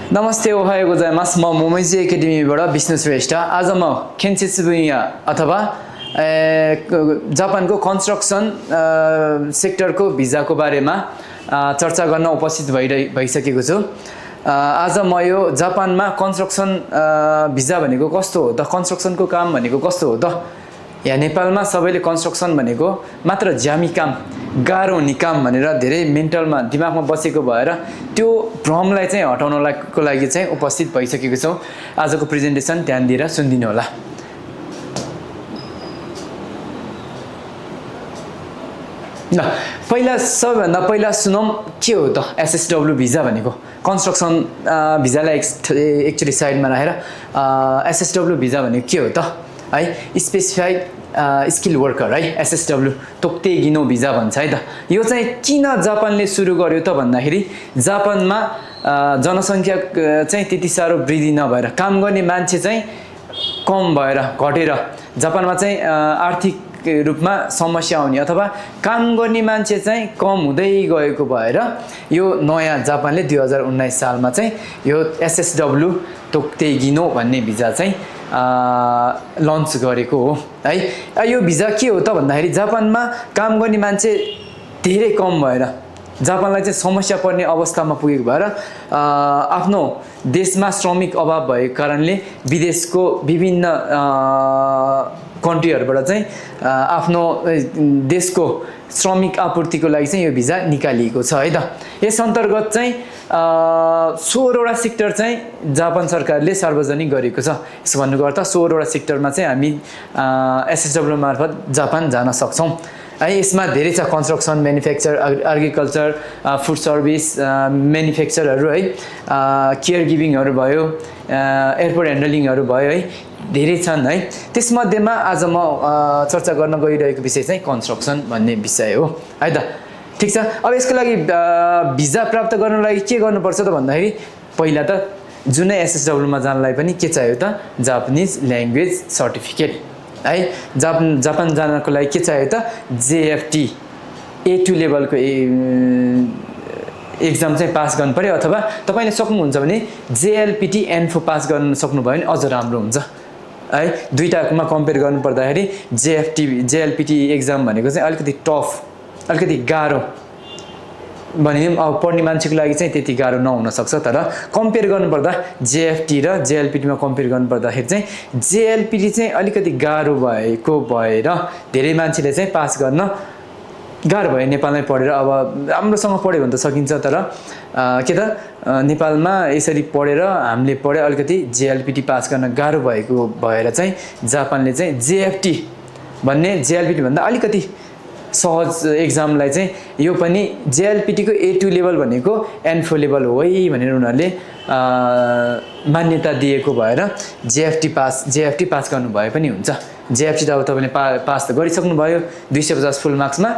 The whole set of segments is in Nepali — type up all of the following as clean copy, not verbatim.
नमस्ते ओहायो गोजाइमास म मोमेजी एकाडेमीबाट विष्णु श्रेष्ठ आज म केन्सी शिबुया अथवा जापानको कन्स्ट्रक्सन सेक्टरको भिजाको बारेमा चर्चा गर्न उपस्थित भइसकेको छु। आज म यो जापानमा कन्स्ट्रक्सन भिजा भनेको कस्तो हो त, कन्स्ट्रक्सनको काम भनेको कस्तो हो त। यहाँ नेपालमा सबैले कन्स्ट्रक्सन भनेको मात्र ज्यामी काम, गाह्रो हुने काम भनेर धेरै मेन्टलमा दिमागमा बसेको भएर त्यो भ्रमलाई चाहिँ हटाउनको लागि चाहिँ उपस्थित भइसकेको छौँ। आजको प्रेजेन्टेसन ध्यान दिएर सुनिदिनु होला। ल सबैभन्दा पहिला सुनौँ के हो त एसएसडब्ल्यू भिजा भनेको। कन्स्ट्रक्सन भिजालाई एक्चुअली साइडमा राखेर एसएसडब्ल्यू भिजा भनेको के हो त है, स्पेसिफाइड स्किल वर्कर है, एसएसडब्ल्यू तोक्ते गिनो भिजा भन्छ है त। यो चाहिँ किन जापानले सुरु गर्यो त भन्दाखेरि जापानमा जनसङ्ख्या चाहिँ त्यति साह्रो वृद्धि नभएर काम गर्ने मान्छे चाहिँ कम भएर घटेर जापानमा चाहिँ आर्थिक रूपमा समस्या आउने अथवा काम गर्ने मान्छे चाहिँ कम हुँदै गएको भएर यो नयाँ जापानले 2019 सालमा चाहिँ यो एसएसडब्ल्यू तोक्ते गिनो भन्ने भिजा चाहिँ लन्च गरेको हो है। यो भिजा के हो त भन्दाखेरि जापानमा काम गर्ने मान्छे धेरै कम भएर जापानलाई चाहिँ समस्या पर्ने अवस्थामा पुगेको भएर आफ्नो देशमा श्रमिक अभाव भएको कारणले विदेशको विभिन्न कन्ट्रीहरूबाट चाहिँ आफ्नो देशको श्रमिक आपूर्तिको लागि चाहिँ यो भिजा निकालिएको छ है त। यस अन्तर्गत चाहिँ 16वटा सेक्टर चाहिँ जापान सरकारले सार्वजनिक गरेको छ। यसो भन्नुको अर्थ 16वटा सेक्टरमा चाहिँ हामी एसएसडब्ल्यू मार्फत जापान जान सक्छौँ है। यसमा धेरै छ, construction, manufacture, agriculture, food service, म्यानुफ्याक्चरहरू है, केयर गिभिङहरू भयो, एयरपोर्ट ह्यान्डलिङहरू भयो है, धेरै छन् है। त्यसमध्येमा आज म चर्चा गर्न गइरहेको विषय चाहिँ कन्स्ट्रक्सन भन्ने विषय हो है त। ठिक छ, अब यसको लागि भिजा प्राप्त गर्नको लागि के गर्नुपर्छ त भन्दाखेरि पहिला त जुनै एसएसडब्ल्यूमा जानलाई पनि के चाहियो त, जापानिज ल्याङ्ग्वेज सर्टिफिकेट है। जापान जानको लागि के चाहियो त, जेएफटी A2 लेभलको एक्जाम चाहिँ पास गर्नु पर्यो अथवा तपाईँले सक्नुहुन्छ भने जेएलपिटी एन्फो पास गर्न सक्नुभयो भने अझ राम्रो हुन्छ है। दुईटामा कम्पेयर गर्नु पर्दाखेरि जेएलपिटी एक्जाम भनेको चाहिँ अलिकति टफ, अलिकति गाह्रो भने अब पढ्ने मान्छेको लागि चाहिँ त्यति गाह्रो नहुन सक्छ, तर कम्पेयर गर्नुपर्दा जेएफटी र जेएलपिटीमा कम्पेयर गर्नुपर्दाखेरि चाहिँ जेएलपिटी चाहिँ अलिकति गाह्रो भएको भएर धेरै मान्छेले चाहिँ पास गर्न गाह्रो भयो। नेपालमै पढेर अब राम्रोसँग पढ्यो भने त सकिन्छ, तर के त नेपालमा यसरी पढेर हामीले पढे अलिकति जेएलपिटी पास गर्न गाह्रो भएको भएर चाहिँ जापानले चाहिँ जेएफटी भन्ने जेएलपिटी भन्दा अलिकति सहज एक्जामलाई चाहिँ यो पनि जेएलपिटीको A2 लेभल भनेको एन्फो लेभल हो है भनेर उनीहरूले मान्यता दिएको भएर जेएफटी पास गर्नु भए पनि हुन्छ। जेएफटी त अब तपाईँले पास त गरिसक्नुभयो, 250 फुल मार्क्समा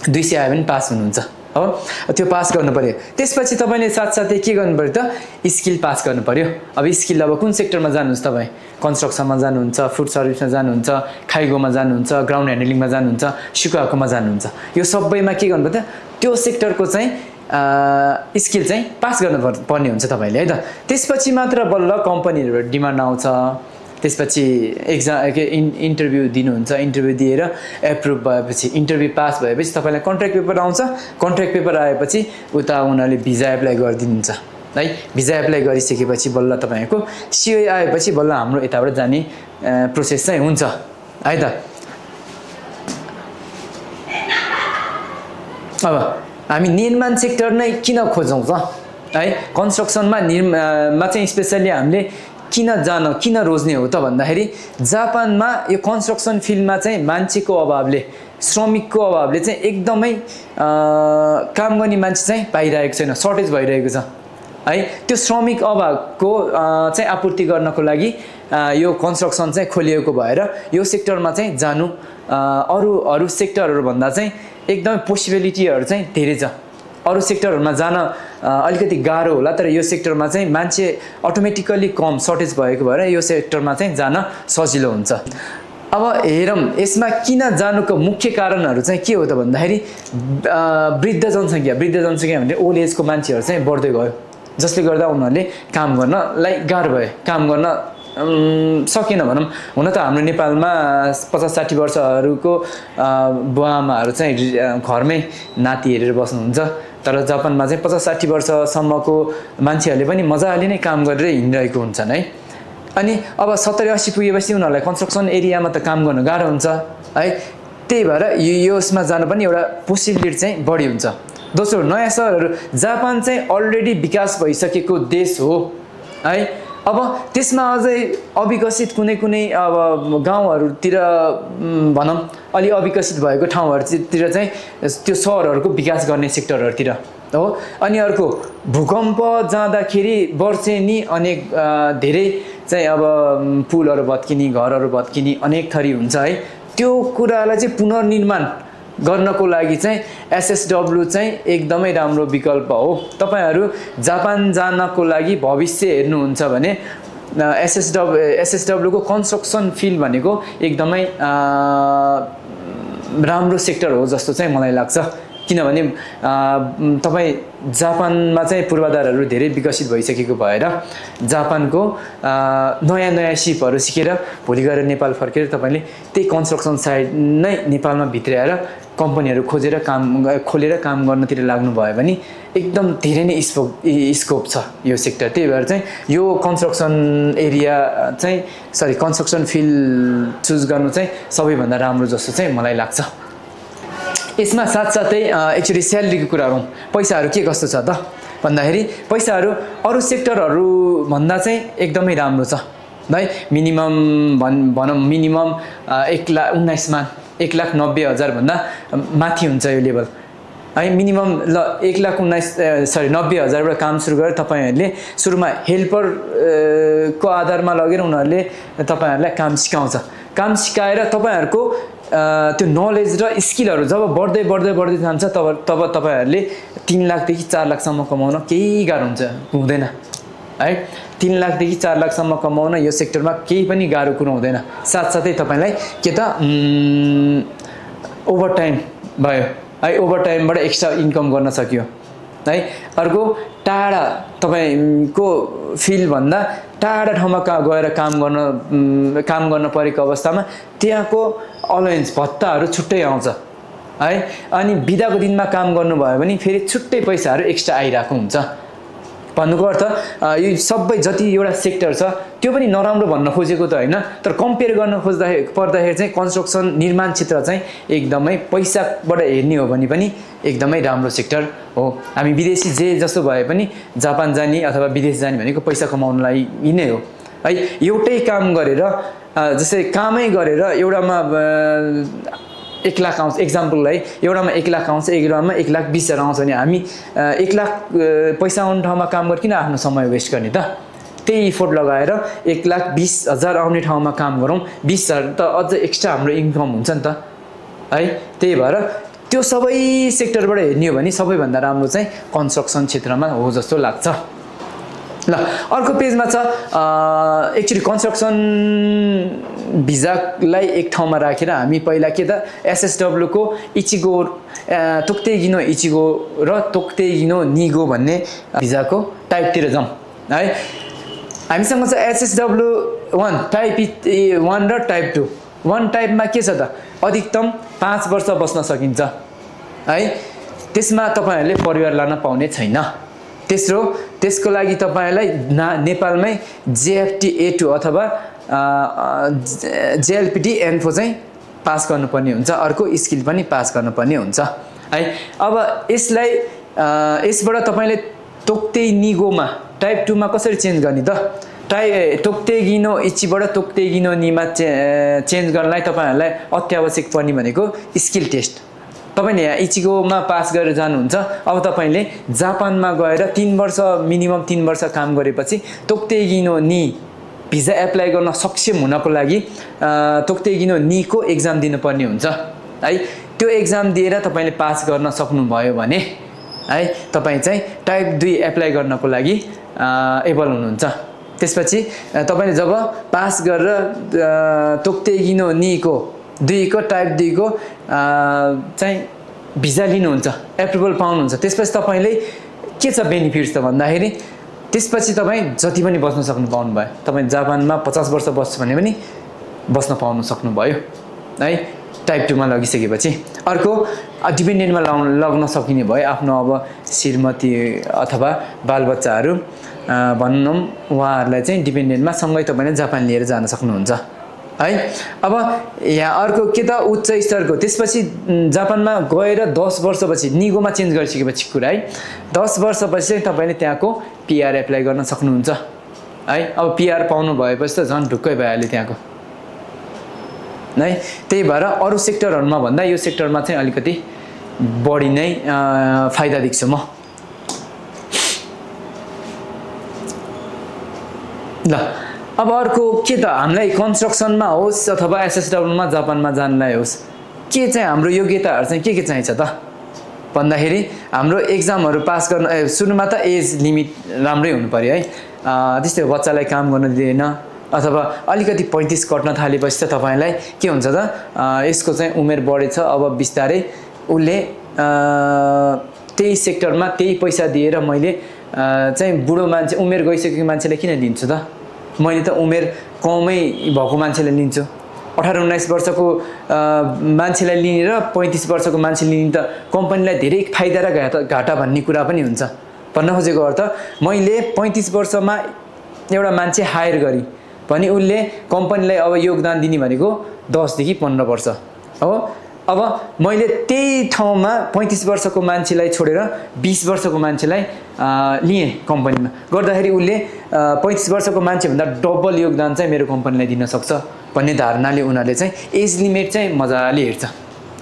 200 आयो भने पास हुनुहुन्छ हो, त्यो पास गर्नु पर्यो। त्यसपछि तपाईँले साथसाथै के गर्नु पर्यो त, स्किल पास गर्नु पर्यो। अब स्किल अब कुन सेक्टरमा जानुहुन्छ तपाईँ, कन्स्ट्रक्सनमा जानुहुन्छ, फुड सर्भिसमा जानुहुन्छ, खाइगोमा जानुहुन्छ, ग्राउन्ड ह्यान्डलिङमा जानुहुन्छ, सुकाकोमा जानुहुन्छ, यो सबैमा के गर्नु पर्यो त, त्यो सेक्टरको चाहिँ स्किल चाहिँ पास गर्नु पर्ने हुन्छ तपाईँले है त। त्यसपछि मात्र बल्ल कम्पनीहरूबाट डिमान्ड आउँछ। त्यसपछि इन्टरभ्यू दिनुहुन्छ, इन्टरभ्यू दिएर एप्रुभ भएपछि, इन्टरभ्यू पास भएपछि तपाईँलाई कन्ट्र्याक्ट पेपर आउँछ। कन्ट्र्याक्ट पेपर आएपछि उता उनीहरूले भिजा एप्लाई गरिदिनुहुन्छ है। भिजा एप्लाई गरिसकेपछि बल्ल तपाईँको सिओए आएपछि बल्ल हाम्रो यताबाट जाने प्रोसेस चाहिँ हुन्छ है त। अब हामी निर्माण सेक्टर नै किन खोजौँ त है, कन्स्ट्रक्सनमा चाहिँ स्पेसल्ली हामीले किन रोज्ने हो त भन्दाखेरि जापानमा यो कन्स्ट्रक्सन फिल्डमा चाहिँ मान्छेको अभावले, श्रमिकको अभावले चाहिँ एकदमै काम गर्ने मान्छे चाहिँ पाइरहेको छैन, सर्टेज भइरहेको छ है। त्यो श्रमिक अभावको चाहिँ आपूर्ति गर्नको लागि यो कन्स्ट्रक्सन चाहिँ खोलिएको भएर यो सेक्टरमा चाहिँ जानु अरू सेक्टरहरूभन्दा चाहिँ एकदमै पोसिबिलिटीहरू चाहिँ धेरै छ। अरू सेक्टरहरूमा जान अलिकति गाह्रो होला, तर यो सेक्टरमा चाहिँ मान्छे अटोमेटिकल्ली कम, सर्टेज भएको भएर यो सेक्टरमा चाहिँ जान सजिलो हुन्छ। अब हेरौँ यसमा किन जानुको मुख्य कारणहरू चाहिँ के हो त भन्दाखेरि वृद्ध जनसङ्ख्या भने ओल्ड एजको मान्छेहरू चाहिँ बढ्दै गयो जसले गर्दा उनीहरूले काम गर्नलाई गाह्रो भयो, काम गर्न सकेन भनौँ। हुन त हाम्रो नेपालमा 50-60 वर्षहरूको बुवाआमाहरू चाहिँ घरमै नाति हेरेर बस्नुहुन्छ, तर जापानमा चाहिँ 50-60 वर्षसम्मको मान्छेहरूले पनि मजाले नै काम गरेर हिँडिरहेको हुन्छन् है। अनि अब 70-80 पुगेपछि उनीहरूलाई कन्स्ट्रक्सन एरियामा त काम गर्न गाह्रो हुन्छ है। त्यही भएर यसमा जानु पनि एउटा पोसिबिलिटी चाहिँ बढी हुन्छ। दोस्रो, नयाँ सहरहरू, जापान चाहिँ अलरेडी विकास भइसकेको देश हो है। अब त्यसमा अझै अविकसित कुनै अब गाउँहरूतिर भनौँ अलि अविकसित भएको ठाउँहरूतिर चाहिँ त्यो सहरहरूको विकास गर्ने सेक्टरहरूतिर हो। अनि अर्को, भूकम्प जाँदाखेरि वर्षेनी अनेक धेरै चाहिँ अब पुलहरू भत्किने, घरहरू भत्किने अनेक थरी हुन्छ है। त्यो कुरालाई चाहिँ पुनर्निर्माण गर्नको लागि चाहिँ एसएसडब्ल्यू चाहिँ एकदमै राम्रो विकल्प हो। तपाईहरू जापान जानको लागि भविष्य हेर्नुहुन्छ भने एसएसडब्ल्यूको कन्स्ट्रक्सन फिल्ड भनेको एकदमै राम्रो सेक्टर हो जस्तो चाहिँ मलाई लाग्छ। किनभने तपाईँ जापानमा चाहिँ पूर्वाधारहरू धेरै विकसित भइसकेको भएर जापानको नयाँ सिपहरू सिकेर भोलि गएर नेपाल फर्केर तपाईँले त्यही कन्स्ट्रक्सन साइड नै नेपालमा भित्र्याएर कम्पनीहरू खोलेर काम गर्नतिर लाग्नुभयो भने एकदम धेरै नै स्कोप छ यो सेक्टर। त्यही भएर चाहिँ यो कन्स्ट्रक्सन एरिया चाहिँ कन्स्ट्रक्सन फिल्ड चुज गर्नु चाहिँ सबैभन्दा राम्रो जस्तो चाहिँ मलाई लाग्छ। यसमा साथसाथै एक्चुअली स्यालेरीको कुरा गरौँ, पैसाहरू के कस्तो छ त भन्दाखेरि पैसाहरू अरू सेक्टरहरू भन्दा चाहिँ एकदमै राम्रो छ है। मिनिमम भनौँ मिनिमम 1,19,000 भन्दा माथि हुन्छ यो लेभल है। मिनिमम ल 90,000बाट काम सुरु गरेर तपाईँहरूले सुरुमा हेल्पर को आधारमा लगेर उनीहरूले तपाईँहरूलाई काम सिकाउँछ। काम सिकाएर तपाईँहरूको त्यो नलेज र स्किलहरू जब बढ्दै जान्छ तब तपाईँहरूले 3 लाखदेखि 4 लाखसम्म कमाउन केही गाह्रो हुँदैन है। 3 लाखदेखि 4 लाखसम्म कमाउन यो सेक्टरमा केही पनि गाह्रो कुरो हुँदैन। साथसाथै तपाईँलाई के त ओभरटाइम भयो है, ओभरटाइमबाट एक्स्ट्रा इन्कम गर्न सकियो है। अर्को, टाढा तपाईँको फिल्डभन्दा टाढा ठाउँमा गएर काम गर्न परेको अवस्थामा त्यहाँको अलायन्स भत्ताहरू छुट्टै आउँछ है। अनि बिदाको दिनमा काम गर्नुभयो भने फेरि छुट्टै पैसाहरू एक्स्ट्रा आइरहेको हुन्छ। भन्नुको अर्थ यो सबै जति एउटा सेक्टर छ त्यो पनि नराम्रो भन्न खोजेको त होइन, तर कम्पेयर गर्न पर्दाखेरि चाहिँ कन्स्ट्रक्सन निर्माण क्षेत्र चाहिँ एकदमै पैसाबाट हेर्ने हो भने पनि एकदमै राम्रो सेक्टर हो। हामी विदेशी जे जस्तो भए पनि जापान जाने अथवा विदेश जाने भनेको पैसा कमाउनलाई नै हो है। एउटै काम गरेर जस्तै कामै गरेर एउटामा 1 लाख आउँछ, एक्जाम्पललाई एउटामा 1 लाख आउँछ, एउटामा 1,20,000 आउँछ भने हामी 1 लाख पैसा आउने ठाउँमा काम गरिकन आफ्नो समय वेस्ट गर्ने त? त्यही इफोर्ट लगाएर 1,20,000 आउने ठाउँमा काम गरौँ, 20,000 त अझ एक्स्ट्रा हाम्रो इन्कम हुन्छ नि त है। त्यही भएर त्यो सबै सेक्टरबाट हेर्ने हो भने सबैभन्दा राम्रो चाहिँ कन्स्ट्रक्सन क्षेत्रमा हो जस्तो लाग्छ। ल अर्को पेजमा छ एक्चुअली कन्स्ट्रक्सन भिजालाई एक ठाउँमा राखेर हामी पहिला के त एसएसडब्ल्यूको इचिगो तोक्तेगिनो इचिगो र तोक्तेगिनो निगो भन्ने भिजाको टाइपतिर जाउँ है। हामीसँग छ एसएसडब्ल्यू 1 टाइप 1 र टाइप 2। 1 टाइपमा के छ त अधिकतम 5 वर्ष बस्न सकिन्छ है। त्यसमा तपाईँहरूले परिवार लान पाउने छैन। तेस्रो, त्यसको लागि तपाईँलाई नेपालमै जेएफटी A2 अथवा जेएलपिटी N4 चाहिँ पास गर्नुपर्ने हुन्छ। अर्को स्किल पनि पास गर्नुपर्ने हुन्छ है। अब यसबाट तपाईँले तोक्तेगिनोमा टाइप 2 मा कसरी चेन्ज गर्ने त? तोक्तेगिनो इचीबाट तोक्तेगिनो निमा चेन्ज गर्नलाई तपाईँहरूलाई अत्यावश्यक पर्ने भनेको स्किल टेस्ट। तपाईले यहाँ इचिगोमा पास गरेर जानुहुन्छ, अब तपाईले जापानमा गएर 3 वर्ष मिनिमम 3 वर्ष काम गरेपछि तोक्तेगिनो नि भिजा एप्लाई गर्न सक्षम हुनको लागि तोक्तेगिनो निको एक्जाम दिनुपर्ने हुन्छ है। त्यो एक्जाम दिएर तपाईले पास गर्न सक्नुभयो भने है तपाई चाहिँ टाइप 2 एप्लाई गर्नको लागि एबल हुनुहुन्छ। त्यसपछि तपाईले जब पास गरेर तोक्तेगिनो निको 2 को टाइप 2 को चाहिँ भिजा लिनुहुन्छ, एप्रुभल पाउनुहुन्छ। त्यसपछि तपाईले के छ बेनिफिट्स त भन्दाखेरि त्यसपछि तपाईँ जति पनि बस्न सक्नु पाउनु भयो। तपाईँ जापानमा 50 वर्ष बस्छु भने पनि बस्न पाउनु सक्नुभयो है टाइप 2 मा लगिसकेपछि। अर्को डिपेन्डेन्टमा लग्न सकिने भयो। आफ्नो अब श्रीमती अथवा बालबच्चाहरू भनौँ उहाँहरूलाई चाहिँ डिपेन्डेन्टमा सँगै तपाईँले जापान लिएर जान सक्नुहुन्छ है। अब यहाँ अर्को के त उच्च स्तरको, त्यसपछि जापानमा गएर 10 वर्षपछि निगोमा चेन्ज गरिसकेपछि कुरा है, 10 वर्षपछि चाहिँ तपाईँले त्यहाँको पिआर एप्लाई गर्न सक्नुहुन्छ है। अब पिआर पाउनु भएपछि त झन् ढुक्कै भइहाल्यो त्यहाँको है। त्यही भएर अरू सेक्टरहरूमा भन्दा यो सेक्टरमा चाहिँ अलिकति बढी नै फाइदा देख्छु म। ल अब अर्को के त हामीलाई कन्स्ट्रक्सनमा होस् अथवा एसएसडब्ल्यूमा जापानमा जानलाई होस् के चाहिँ हाम्रो योग्यताहरू चाहिँ के चाहिन्छ त भन्दाखेरि हाम्रो एक्जामहरू पास गर्न सुरुमा त एज लिमिट राम्रै हुनु पर्यो है। त्यस्तै बच्चालाई काम गर्न दिँदैन अथवा अलिकति 35 कट्न थालेपछि त तपाईँलाई के हुन्छ त यसको चाहिँ उमेर बढेछ, अब बिस्तारै उसले त्यही सेक्टरमा त्यही पैसा दिएर मैले चाहिँ बुढो मान्छे उमेर गइसकेको मान्छेले किन लिन्छु त, मैले त उमेर कमै भएको मान्छेले लिन्छु। 18-19 वर्षको मान्छेलाई लिने र 35 वर्षको मान्छे लिने त कम्पनीलाई धेरै फाइदा र घाटा भन्ने कुरा पनि हुन्छ। भन्न खोजेको अर्थ मैले 35 वर्षमा एउटा मान्छे हायर गरी भने उसले कम्पनीलाई अब योगदान दिने भनेको 10 देखि 15 वर्ष हो। अब मैले त्यही ठाउँमा 35 वर्षको मान्छेलाई छोडेर 20 वर्षको मान्छेलाई लिएँ कम्पनीमा गर्दाखेरि उसले 35 वर्षको मान्छेभन्दा डबल योगदान चाहिँ मेरो कम्पनीलाई दिन सक्छ भन्ने धारणाले उनीहरूले चाहिँ एज लिमिट चाहिँ मजाले हेर्छ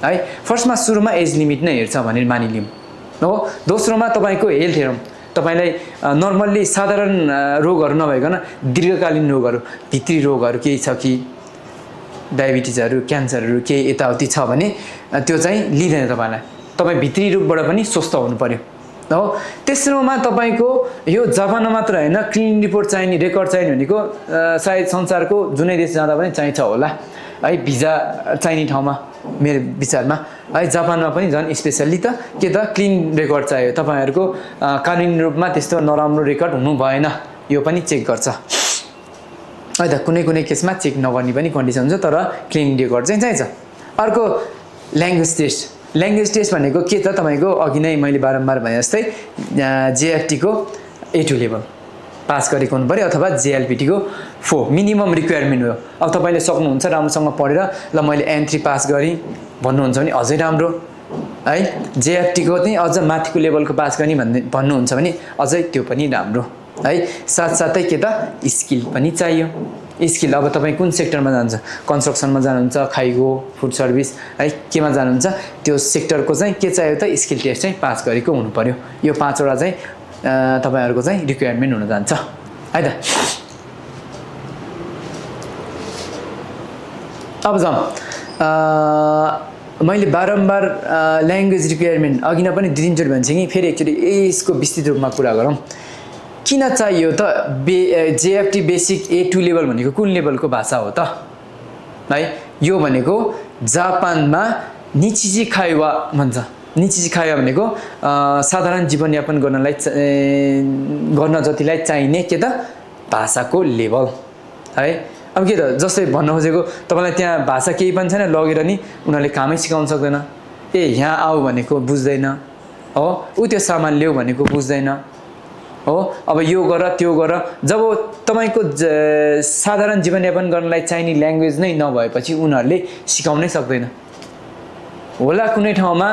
है। फर्स्टमा सुरुमा एज लिमिट नै हेर्छ भनेर मानिलिउँ हो। दोस्रोमा तपाईँको हेल्थ हेरौँ, तपाईँलाई नर्मल्ली साधारण रोगहरू नभइकन दीर्घकालीन रोगहरू भित्री रोगहरू केही छ कि डायबिटिजहरू क्यान्सरहरू केही यताउति छ भने त्यो चाहिँ लिँदैन तपाईँलाई। तपाईँ भित्री रूपबाट पनि स्वस्थ हुनु पर्यो हो। तेस्रोमा तपाईँको यो जापानमा मात्र होइन क्लिन रिपोर्ट चाहिने रेकर्ड चाहिने भनेको सायद संसारको जुनै देश जाँदा पनि चाहिन्छ होला है। भिजा चाहिने ठाउँमा मेरो विचारमा है जापानमा पनि झन् स्पेसल्ली त के त क्लिन रेकर्ड चाहियो। तपाईँहरूको कानुनी रूपमा त्यस्तो नराम्रो रेकर्ड हुनु भएन यो पनि चेक गर्छ है त। कुनै केसमा चेक नगर्ने पनि कन्डिसन हुन्छ तर क्लिन रेकर्ड चाहिँ चाहिन्छ। अर्को ल्याङ्ग्वेज टेस्ट भनेको के त तपाईँको अघि नै मैले बारम्बार भने जस्तै जेएफटीको A2 लेभल पास गरेको हुनु पर्यो अथवा जेएलपिटीको 4 मिनिमम रिक्वायरमेन्ट हो। अब तपाईँले सक्नुहुन्छ राम्रोसँग पढेर ल मैले N3 पास गरेँ भन्नुहुन्छ भने अझै राम्रो है। जेएफटीको चाहिँ अझ माथिको लेभलको पास गर्ने भन्नुहुन्छ भने अझै त्यो पनि राम्रो है। साथसाथै के त स्किल पनि चाहियो। स्किल अब तपाईँ कुन सेक्टरमा जानुहुन्छ, कन्स्ट्रक्सनमा जानुहुन्छ, खाइगो फुड सर्भिस है केमा जानुहुन्छ त्यो सेक्टरको चाहिँ के चाहियो त स्किल टेस्ट चाहिँ पास गरेको हुनु पर्यो। यो 5 वटा चाहिँ तपाईँहरूको चाहिँ रिक्वायरमेन्ट हुन जान्छ है त। अब जाउँ मैले बारम्बार ल्याङ्ग्वेज रिक्वायरमेन्ट अघि नै पनि 2-3 चोटि भनिसकेँ, फेरि एकचोटि यसको विस्तृत रूपमा कुरा गरौँ। किन चाहियो त जेएफटी बेसिक A2 लेभल भनेको कुन लेभलको भाषा हो त है। यो भनेको जापानमा निचिजी खाइवा भन्छ। निचिजी खाइवा भनेको साधारण जीवनयापन गर्न जतिलाई चाहिने के त भाषाको लेभल है। अब के त जस्तै भन्न खोजेको तपाईँलाई त्यहाँ भाषा केही पनि छैन लगेर नि उनीहरूले कामै सिकाउन सक्दैन। यहाँ आऊ भनेको बुझ्दैन हो, ऊ त्यो सामान ल्याऊ भनेको बुझ्दैन हो। अब यो गर त्यो गर, जब तपाईँको साधारण जीवनयापन गर्नलाई चाहिने ल्याङ्ग्वेज नै नभएपछि उनीहरूले सिकाउनै सक्दैन होला। कुनै ठाउँमा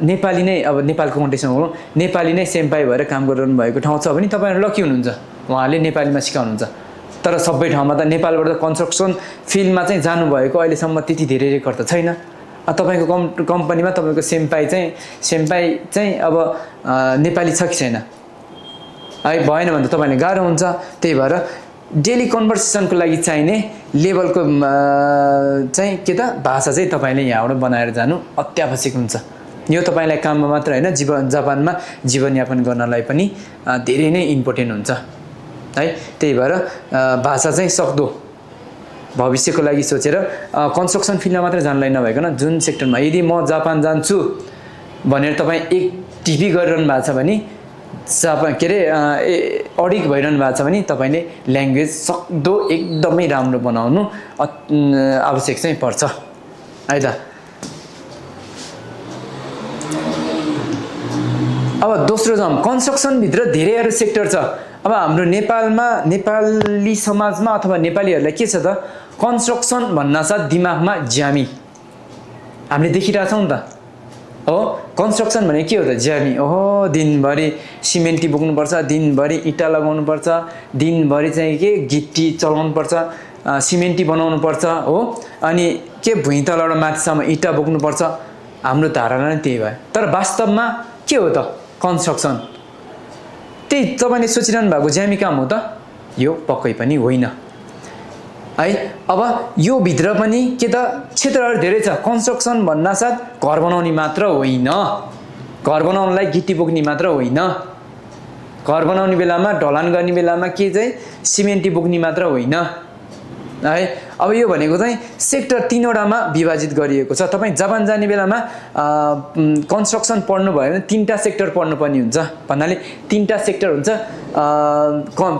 नेपाली नै अब नेपालको कन्टेक्स्टमा भनौँ नेपाली नै सेम्पाई भएर काम गरिरहनु भएको ठाउँ छ भने तपाईँहरू लकी हुनुहुन्छ, उहाँहरूले नेपालीमा सिकाउनुहुन्छ। तर सबै ठाउँमा त नेपालबाट कन्स्ट्रक्सन फिल्डमा चाहिँ जानुभएको अहिलेसम्म त्यति धेरै रेकर्ड त छैन। तपाईँको कम्पनीमा तपाईँको सेम्पाई चाहिँ अब नेपाली छ कि छैन है, भएन भने त तपाईँले गाह्रो हुन्छ। त्यही भएर डेली कन्भर्सेसनको लागि चाहिने लेभलको चाहिँ के त भाषा चाहिँ तपाईँले यहाँबाट बनाएर जानु अत्यावश्यक हुन्छ। यो तपाईँलाई काममा मात्र होइन जापानमा जीवनयापन गर्नलाई पनि धेरै नै इम्पोर्टेन्ट हुन्छ है। त्यही भएर भाषा चाहिँ सक्दो भविष्यको लागि सोचेर कन्स्ट्रक्सन फिल्डमा मात्र जानलाई नभइकन जुन सेक्टरमा यदि म जापान जान्छु भनेर तपाईँ एक टिभी गरिरहनु भएको छ भने के अरे अडिक भइरहनु भएको छ भने तपाईँले ल्याङ्ग्वेज सक्दो एकदमै राम्रो बनाउनु आवश्यक चाहिँ पर्छ है त। अब दोस्रो जाउँ, कन्स्ट्रक्सनभित्र धेरैहरू सेक्टर छ। अब हाम्रो नेपालमा नेपाली समाजमा अथवा नेपालीहरूलाई के छ त, कन्स्ट्रक्सन भन्नासाथ दिमागमा ज्यामी हामीले देखिरहेछौँ नि त हो। कन्स्ट्रक्सन भने के हो त, ज्यामी। ओहो दिनभरि सिमेन्टी बोक्नुपर्छ, दिनभरि इँटा लगाउनुपर्छ, दिनभरि चाहिँ के गिट्टी चलाउनुपर्छ, सिमेन्टी बनाउनुपर्छ हो, अनि के भुइँ तलबाट माथिसम्म इँटा बोक्नुपर्छ। हाम्रो धारणा नै त्यही भयो। तर वास्तवमा के हो त कन्स्ट्रक्सन? त्यही तपाईँले सोचिरहनु भएको ज्यामी काम हो त? यो पक्कै पनि होइन है। अब यो भित्र पनि के त क्षेत्रहरू धेरै छ। कन्स्ट्रक्सन भन्नासाथ घर बनाउने मात्र होइन, घर बनाउनलाई गिट्टी बोक्ने मात्र होइन, घर बनाउने बेलामा ढलान गर्ने बेलामा के चाहिँ सिमेन्टी बोक्ने मात्र होइन है। अब यो भनेको चाहिँ सेक्टर 3वटामा विभाजित गरिएको छ। तपाईँ जापान जाने बेलामा कन्स्ट्रक्सन पढ्नु भयो भने 3टा सेक्टर पढ्नुपर्ने हुन्छ। भन्नाले 3टा सेक्टर हुन्छ।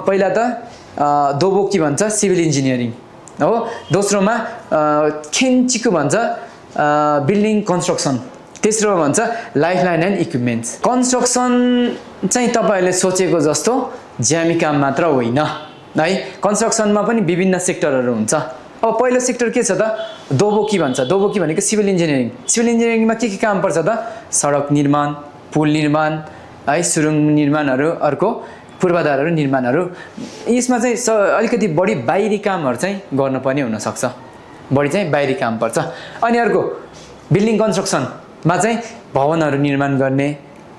पहिला त दोबोकी भन्छ सिभिल इन्जिनियरिङ हो, दोस्रोमा खेन्चिकु भन्छ बिल्डिङ कन्स्ट्रक्सन, तेस्रोमा भन्छ लाइफलाइन एन्ड इक्विपमेन्ट्स। कन्स्ट्रक्सन चाहिँ तपाईँहरूले सोचेको जस्तो ज्यामी काम मात्र होइन है। कन्स्ट्रक्सनमा पनि विभिन्न सेक्टरहरू हुन्छ। अब पहिलो सेक्टर के छ त, दोबोकी भन्छ। दोबोकी भनेको सिभिल इन्जिनियरिङ। सिभिल इन्जिनियरिङमा के काम पर्छ त, सडक निर्माण, पुल निर्माण है, सुरुङ निर्माणहरू, अर्को पूर्वाधारहरू निर्माणहरू। यसमा चाहिँ अलिकति बढी बाहिरी कामहरू चाहिँ गर्नुपर्ने हुनसक्छ, बढी चाहिँ बाहिरी काम पर्छ। अनि अर्को बिल्डिङ कन्स्ट्रक्सनमा चाहिँ भवनहरू निर्माण गर्ने,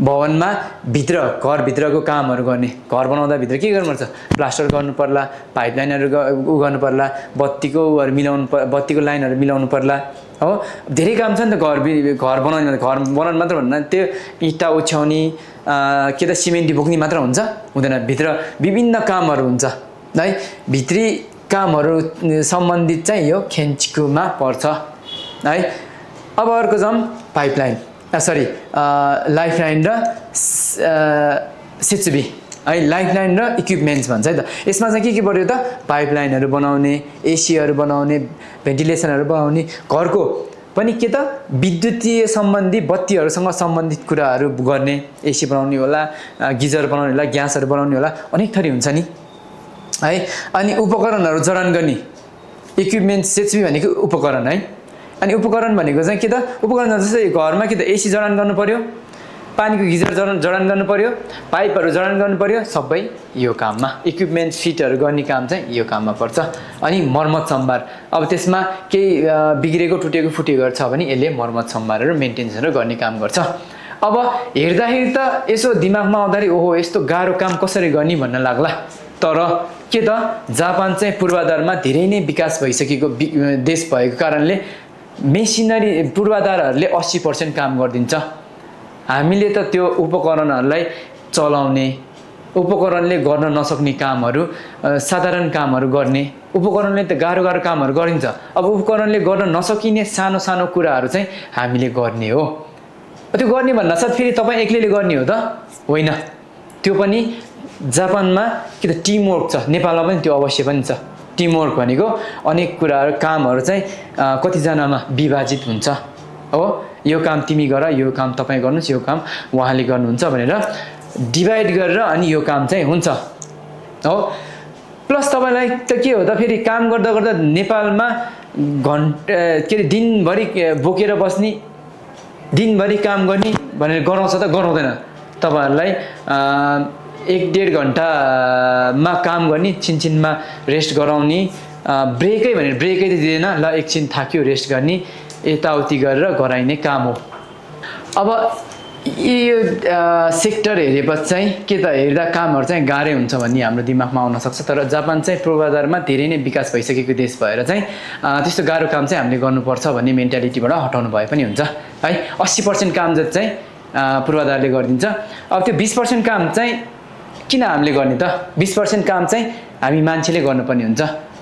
भवनमा भित्र घरभित्रको कामहरू गर्ने। घर बनाउँदा भित्र के गर्नुपर्छ, प्लास्टर गर्नु पर्ला, पाइपलाइनहरू गर्नु पर्ला, बत्तीको बत्तीको लाइनहरू मिलाउनु पर्ला हो। धेरै काम छ नि त घर बनाउने। घर बनाउनु मात्र भन्दा त्यो इँटा ओछ्याउने के त सिमेन्टी बोक्ने मात्र हुन्छ हुँदैन, भित्र विभिन्न कामहरू हुन्छ है। भित्री कामहरू सम्बन्धित चाहिँ यो खेन्चिकुमा पर्छ है। अब अर्को जाउँ पाइपलाइन लाइफलाइन र सिचुबी है, लाइफलाइन र इक्विपमेन्ट्स भन्छ है त। यसमा चाहिँ के पर्यो त, पाइपलाइनहरू बनाउने, एसीहरू बनाउने, भेन्टिलेसनहरू बनाउने, घरको पनि के त विद्युतीय सम्बन्धी बत्तीहरूसँग सम्बन्धित कुराहरू गर्ने। एसी बनाउने होला, गिजर बनाउने होला, ग्यासहरू बनाउने होला, अनेक थरी हुन्छ नि है। अनि उपकरणहरू जडान गर्ने, इक्विपमेन्ट सिचुबी भनेको उपकरण है। अनि उपकरण भनेको चाहिँ के त, उपकरण जस्तै घरमा के त एसी जडान गर्नु पर्यो, पानीको गिजर जडान गर्नु पर्यो, पाइपहरू जडान गर्नु पर्यो, सबै यो काममा इक्विपमेन्ट फिटहरू गर्ने काम चाहिँ यो काममा पर्छ। अनि मर्मत सम्भार, अब त्यसमा केही बिग्रेको टुटेको फुटेको छ भने यसले मर्मत सम्भारहरू मेन्टेनेन्सहरू गर्ने काम गर्छ। अब हेर्दाखेरि त यसो दिमागमा आउँदाखेरि ओहो यस्तो गाह्रो काम कसरी गर्ने भन्न लाग्ला। तर के त जापान चाहिँ पूर्वाधारमा धेरै नै विकास भइसकेको देश भएको कारणले मेसिनरी पूर्वाधारहरूले 80% काम गरिदिन्छ। हामीले त त्यो उपकरणहरूलाई चलाउने, उपकरणले गर्न नसक्ने कामहरू, साधारण कामहरू गर्ने, उपकरणले त गाह्रो कामहरू गरिन्छ। अब उपकरणले गर्न नसकिने सानो सानो कुराहरू चाहिँ हामीले गर्ने हो। त्यो गर्ने भन्नासाथ फेरि तपाईँ एक्लैले गर्ने हो त होइन, त्यो पनि जापानमा कि त टिमवर्क छ। नेपालमा पनि त्यो अवश्य पनि छ। टिमवर्क भनेको अनेक कुराहरू कामहरू चाहिँ कतिजनामा विभाजित हुन्छ हो। यो काम तिमी गर, यो काम तपाईँ गर्नुहोस्, यो काम उहाँले गर्नुहुन्छ भनेर डिभाइड गरेर अनि यो काम चाहिँ हुन्छ हो। प्लस तपाईँलाई त के हो त फेरि काम गर्दा गर्दा नेपालमा के अरे दिनभरि बोकेर बस्ने, दिनभरि काम गर्ने भनेर गराउँछ त गराउँदैन। तपाईँहरूलाई 1-1.5 घन्टामा काम गर्ने, छिनछिनमा रेस्ट गराउने, ब्रेकै भनेर ब्रेकै त दिँदैन, ल एकछिन थाक्यो रेस्ट गर्ने, यताउति गरेर गराइने काम हो। अब यो सेक्टर हेरेपछि चाहिँ के त हेर्दा कामहरू चाहिँ गाह्रै हुन्छ भन्ने हाम्रो दिमागमा आउन सक्छ। तर जापान चाहिँ पूर्वाधारमा धेरै नै विकास भइसकेको देश भएर चाहिँ त्यस्तो गाह्रो काम चाहिँ हामीले गर्नुपर्छ भन्ने मेन्टालिटीबाट हटाउनु भए पनि हुन्छ है। 80% काम जति चाहिँ पूर्वाधारले गरिदिन्छ। अब त्यो 20% काम चाहिँ किन हामीले गर्ने त? 20% काम चाहिँ हामी मान्छेले गर्नुपर्ने हुन्छ।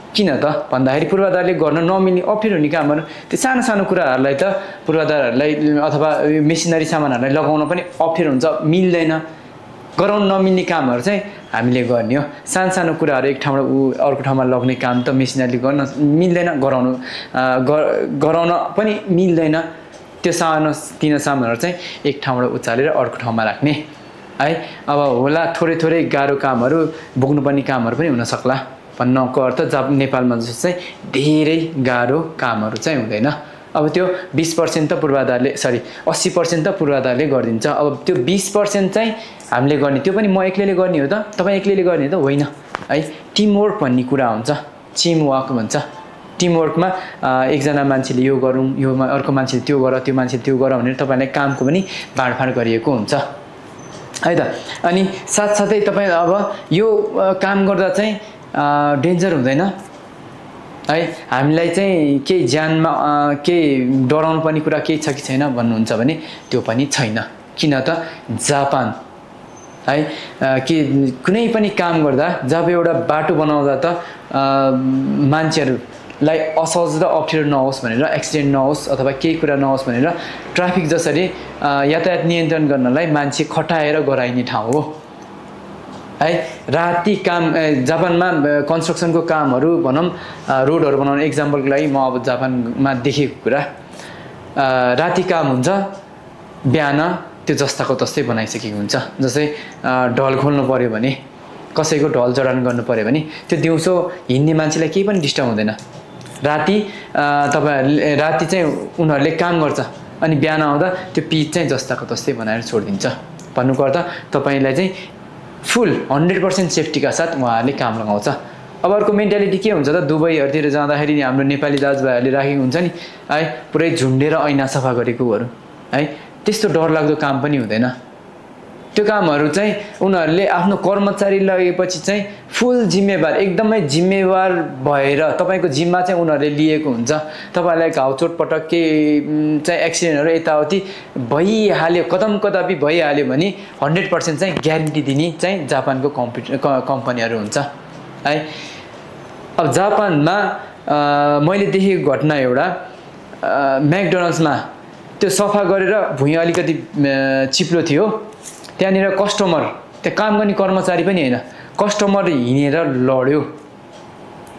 किन त भन्दाखेरि पूर्वाधारले गर्न नमिल्ने अप्ठ्यारो हुने कामहरू, त्यो सानो सानो कुराहरूलाई त पूर्वाधारहरूलाई अथवा मेसिनरी सामानहरूलाई लगाउन पनि अप्ठ्यारो हुन्छ, मिल्दैन गराउन नमिल्ने कामहरू चाहिँ हामीले गर्ने हो। सानो कुराहरू एक ठाउँबाट अर्को ठाउँमा लग्ने काम त मेसिनरीले गर्न मिल्दैन, गराउन पनि मिल्दैन। त्यो तिनो सामानहरू चाहिँ एक ठाउँबाट उचालेर अर्को ठाउँमा राख्ने है। अब होला थोरै गाह्रो कामहरू बोक्नुपर्ने कामहरू पनि हुन सक्ला भन्नको अर्थ नेपालमा जस्तो चाहिँ धेरै गाह्रो कामहरू चाहिँ हुँदैन। अब त्यो 20% त पूर्वाधारले 80% त पूर्वाधारले गरिदिन्छ। अब त्यो 20% चाहिँ हामीले गर्ने, त्यो पनि म एक्लैले गर्ने हो त, तपाईँ एक्लैले गर्ने हो त होइन है। टिमवर्क भन्ने कुरा हुन्छ, टिमवर्क भन्छ। टिमवर्कमा एकजना मान्छेले यो गरौँ, यो अर्को मान्छेले त्यो गर, त्यो मान्छेले त्यो गर भनेर तपाईँलाई कामको पनि बाँडफाँड गरिएको हुन्छ है त। अनि साथसाथै तपाईँ अब यो काम गर्दा चाहिँ डेन्जर हुँदैन है, हामीलाई चाहिँ केही ज्यानमा केही डराउनु पर्ने कुरा केही छ कि छैन भन्नुहुन्छ भने त्यो पनि छैन। किन त जापान है कि कुनै पनि काम गर्दा जब एउटा बाटो बनाउँदा त मान्छेहरूलाई असहज र अप्ठ्यारो नहोस् भनेर, एक्सिडेन्ट नहोस् अथवा केही कुरा नहोस् भनेर ट्राफिक जसरी यातायात नियन्त्रण गर्नलाई मान्छे खटाएर गराइने ठाउँ हो है। राति काम जापानमा कन्स्ट्रक्सनको कामहरू भनौँ, रोडहरू बनाउने एक्जाम्पलको लागि म अब जापानमा देखेको कुरा, राति काम हुन्छ, बिहान त्यो जस्ताको तस्तै बनाइसकेको हुन्छ। जस्तै ढल खोल्नु पऱ्यो भने, कसैको ढल जडान गर्नु पऱ्यो भने त्यो दिउँसो हिँड्ने मान्छेलाई केही पनि डिस्टर्ब हुँदैन। राति तपाईँहरूले राति चाहिँ उनीहरूले काम गर्छ अनि बिहान आउँदा त्यो पिच चाहिँ जस्ताको तस्तै बनाएर छोडिदिन्छ। भन्नुको अर्थ तपाईँलाई चाहिँ फुल 100% सेफ्टीका साथ उहाँहरूले काम लगाउँछ। अब अर्को मेन्टालिटी के हुन्छ त, दुबईहरूतिर जाँदाखेरि हाम्रो नेपाली दाजुभाइहरूले राखेको हुन्छ नि है, पुरै झुन्डेर ऐना सफा गरेकोहरू है, त्यस्तो डरलाग्दो काम पनि हुँदैन। त्यो कामहरू चाहिँ उनीहरूले आफ्नो कर्मचारी लगेपछि चाहिँ फुल जिम्मेवार, एकदमै जिम्मेवार भएर तपाईँको जिम्मा चाहिँ उनीहरूले लिएको हुन्छ। तपाईँलाई घाउ चोटपटक के चाहिँ एक्सिडेन्टहरू यताउति भइहाल्यो, कदमकदापि भइहाल्यो भने 100% चाहिँ ग्यारेन्टी दिने चाहिँ जापानको कम्पनीहरू हुन्छ है। अब जापानमा मैले देखेको घटना एउटा, म्याकडोनल्ड्समा त्यो सफा गरेर भुइँ अलिकति चिप्लो थियो, त्यहाँनिर कस्टमर, त्यहाँ काम गर्ने कर्मचारी पनि होइन, कस्टमर हिँडेर लड्यो।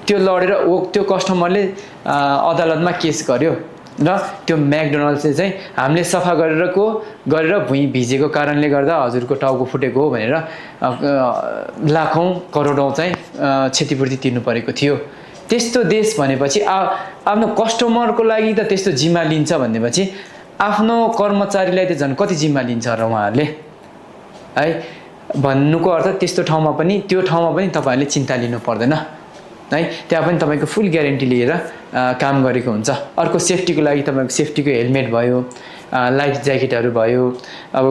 त्यो लडेर त्यो कस्टमरले अदालतमा केस गर्यो र त्यो म्याकडोनल्ड्सले चाहिँ हामीले सफा गरेर भुइँ भिजेको कारणले गर्दा हजुरको टाउको फुटेको हो भनेर लाखौँ करोडौँ चाहिँ क्षतिपूर्ति तिर्नु परेको थियो। त्यस्तो देश भनेपछि आफ्नो कस्टमरको लागि त त्यस्तो जिम्मा लिन्छ भनेपछि आफ्नो कर्मचारीलाई त झन् कति जिम्मा लिन्छ र उहाँहरूले है। भन्नुको अर्थ त्यस्तो ठाउँमा पनि, त्यो ठाउँमा पनि तपाईँहरूले चिन्ता लिनु पर्दैन है। त्यहाँ पनि तपाईँको फुल ग्यारेन्टी लिएर काम गरेको हुन्छ। अर्को सेफ्टीको लागि तपाईँको सेफ्टीको हेलमेट भयो, लाइफ ज्याकेटहरू भयो, अब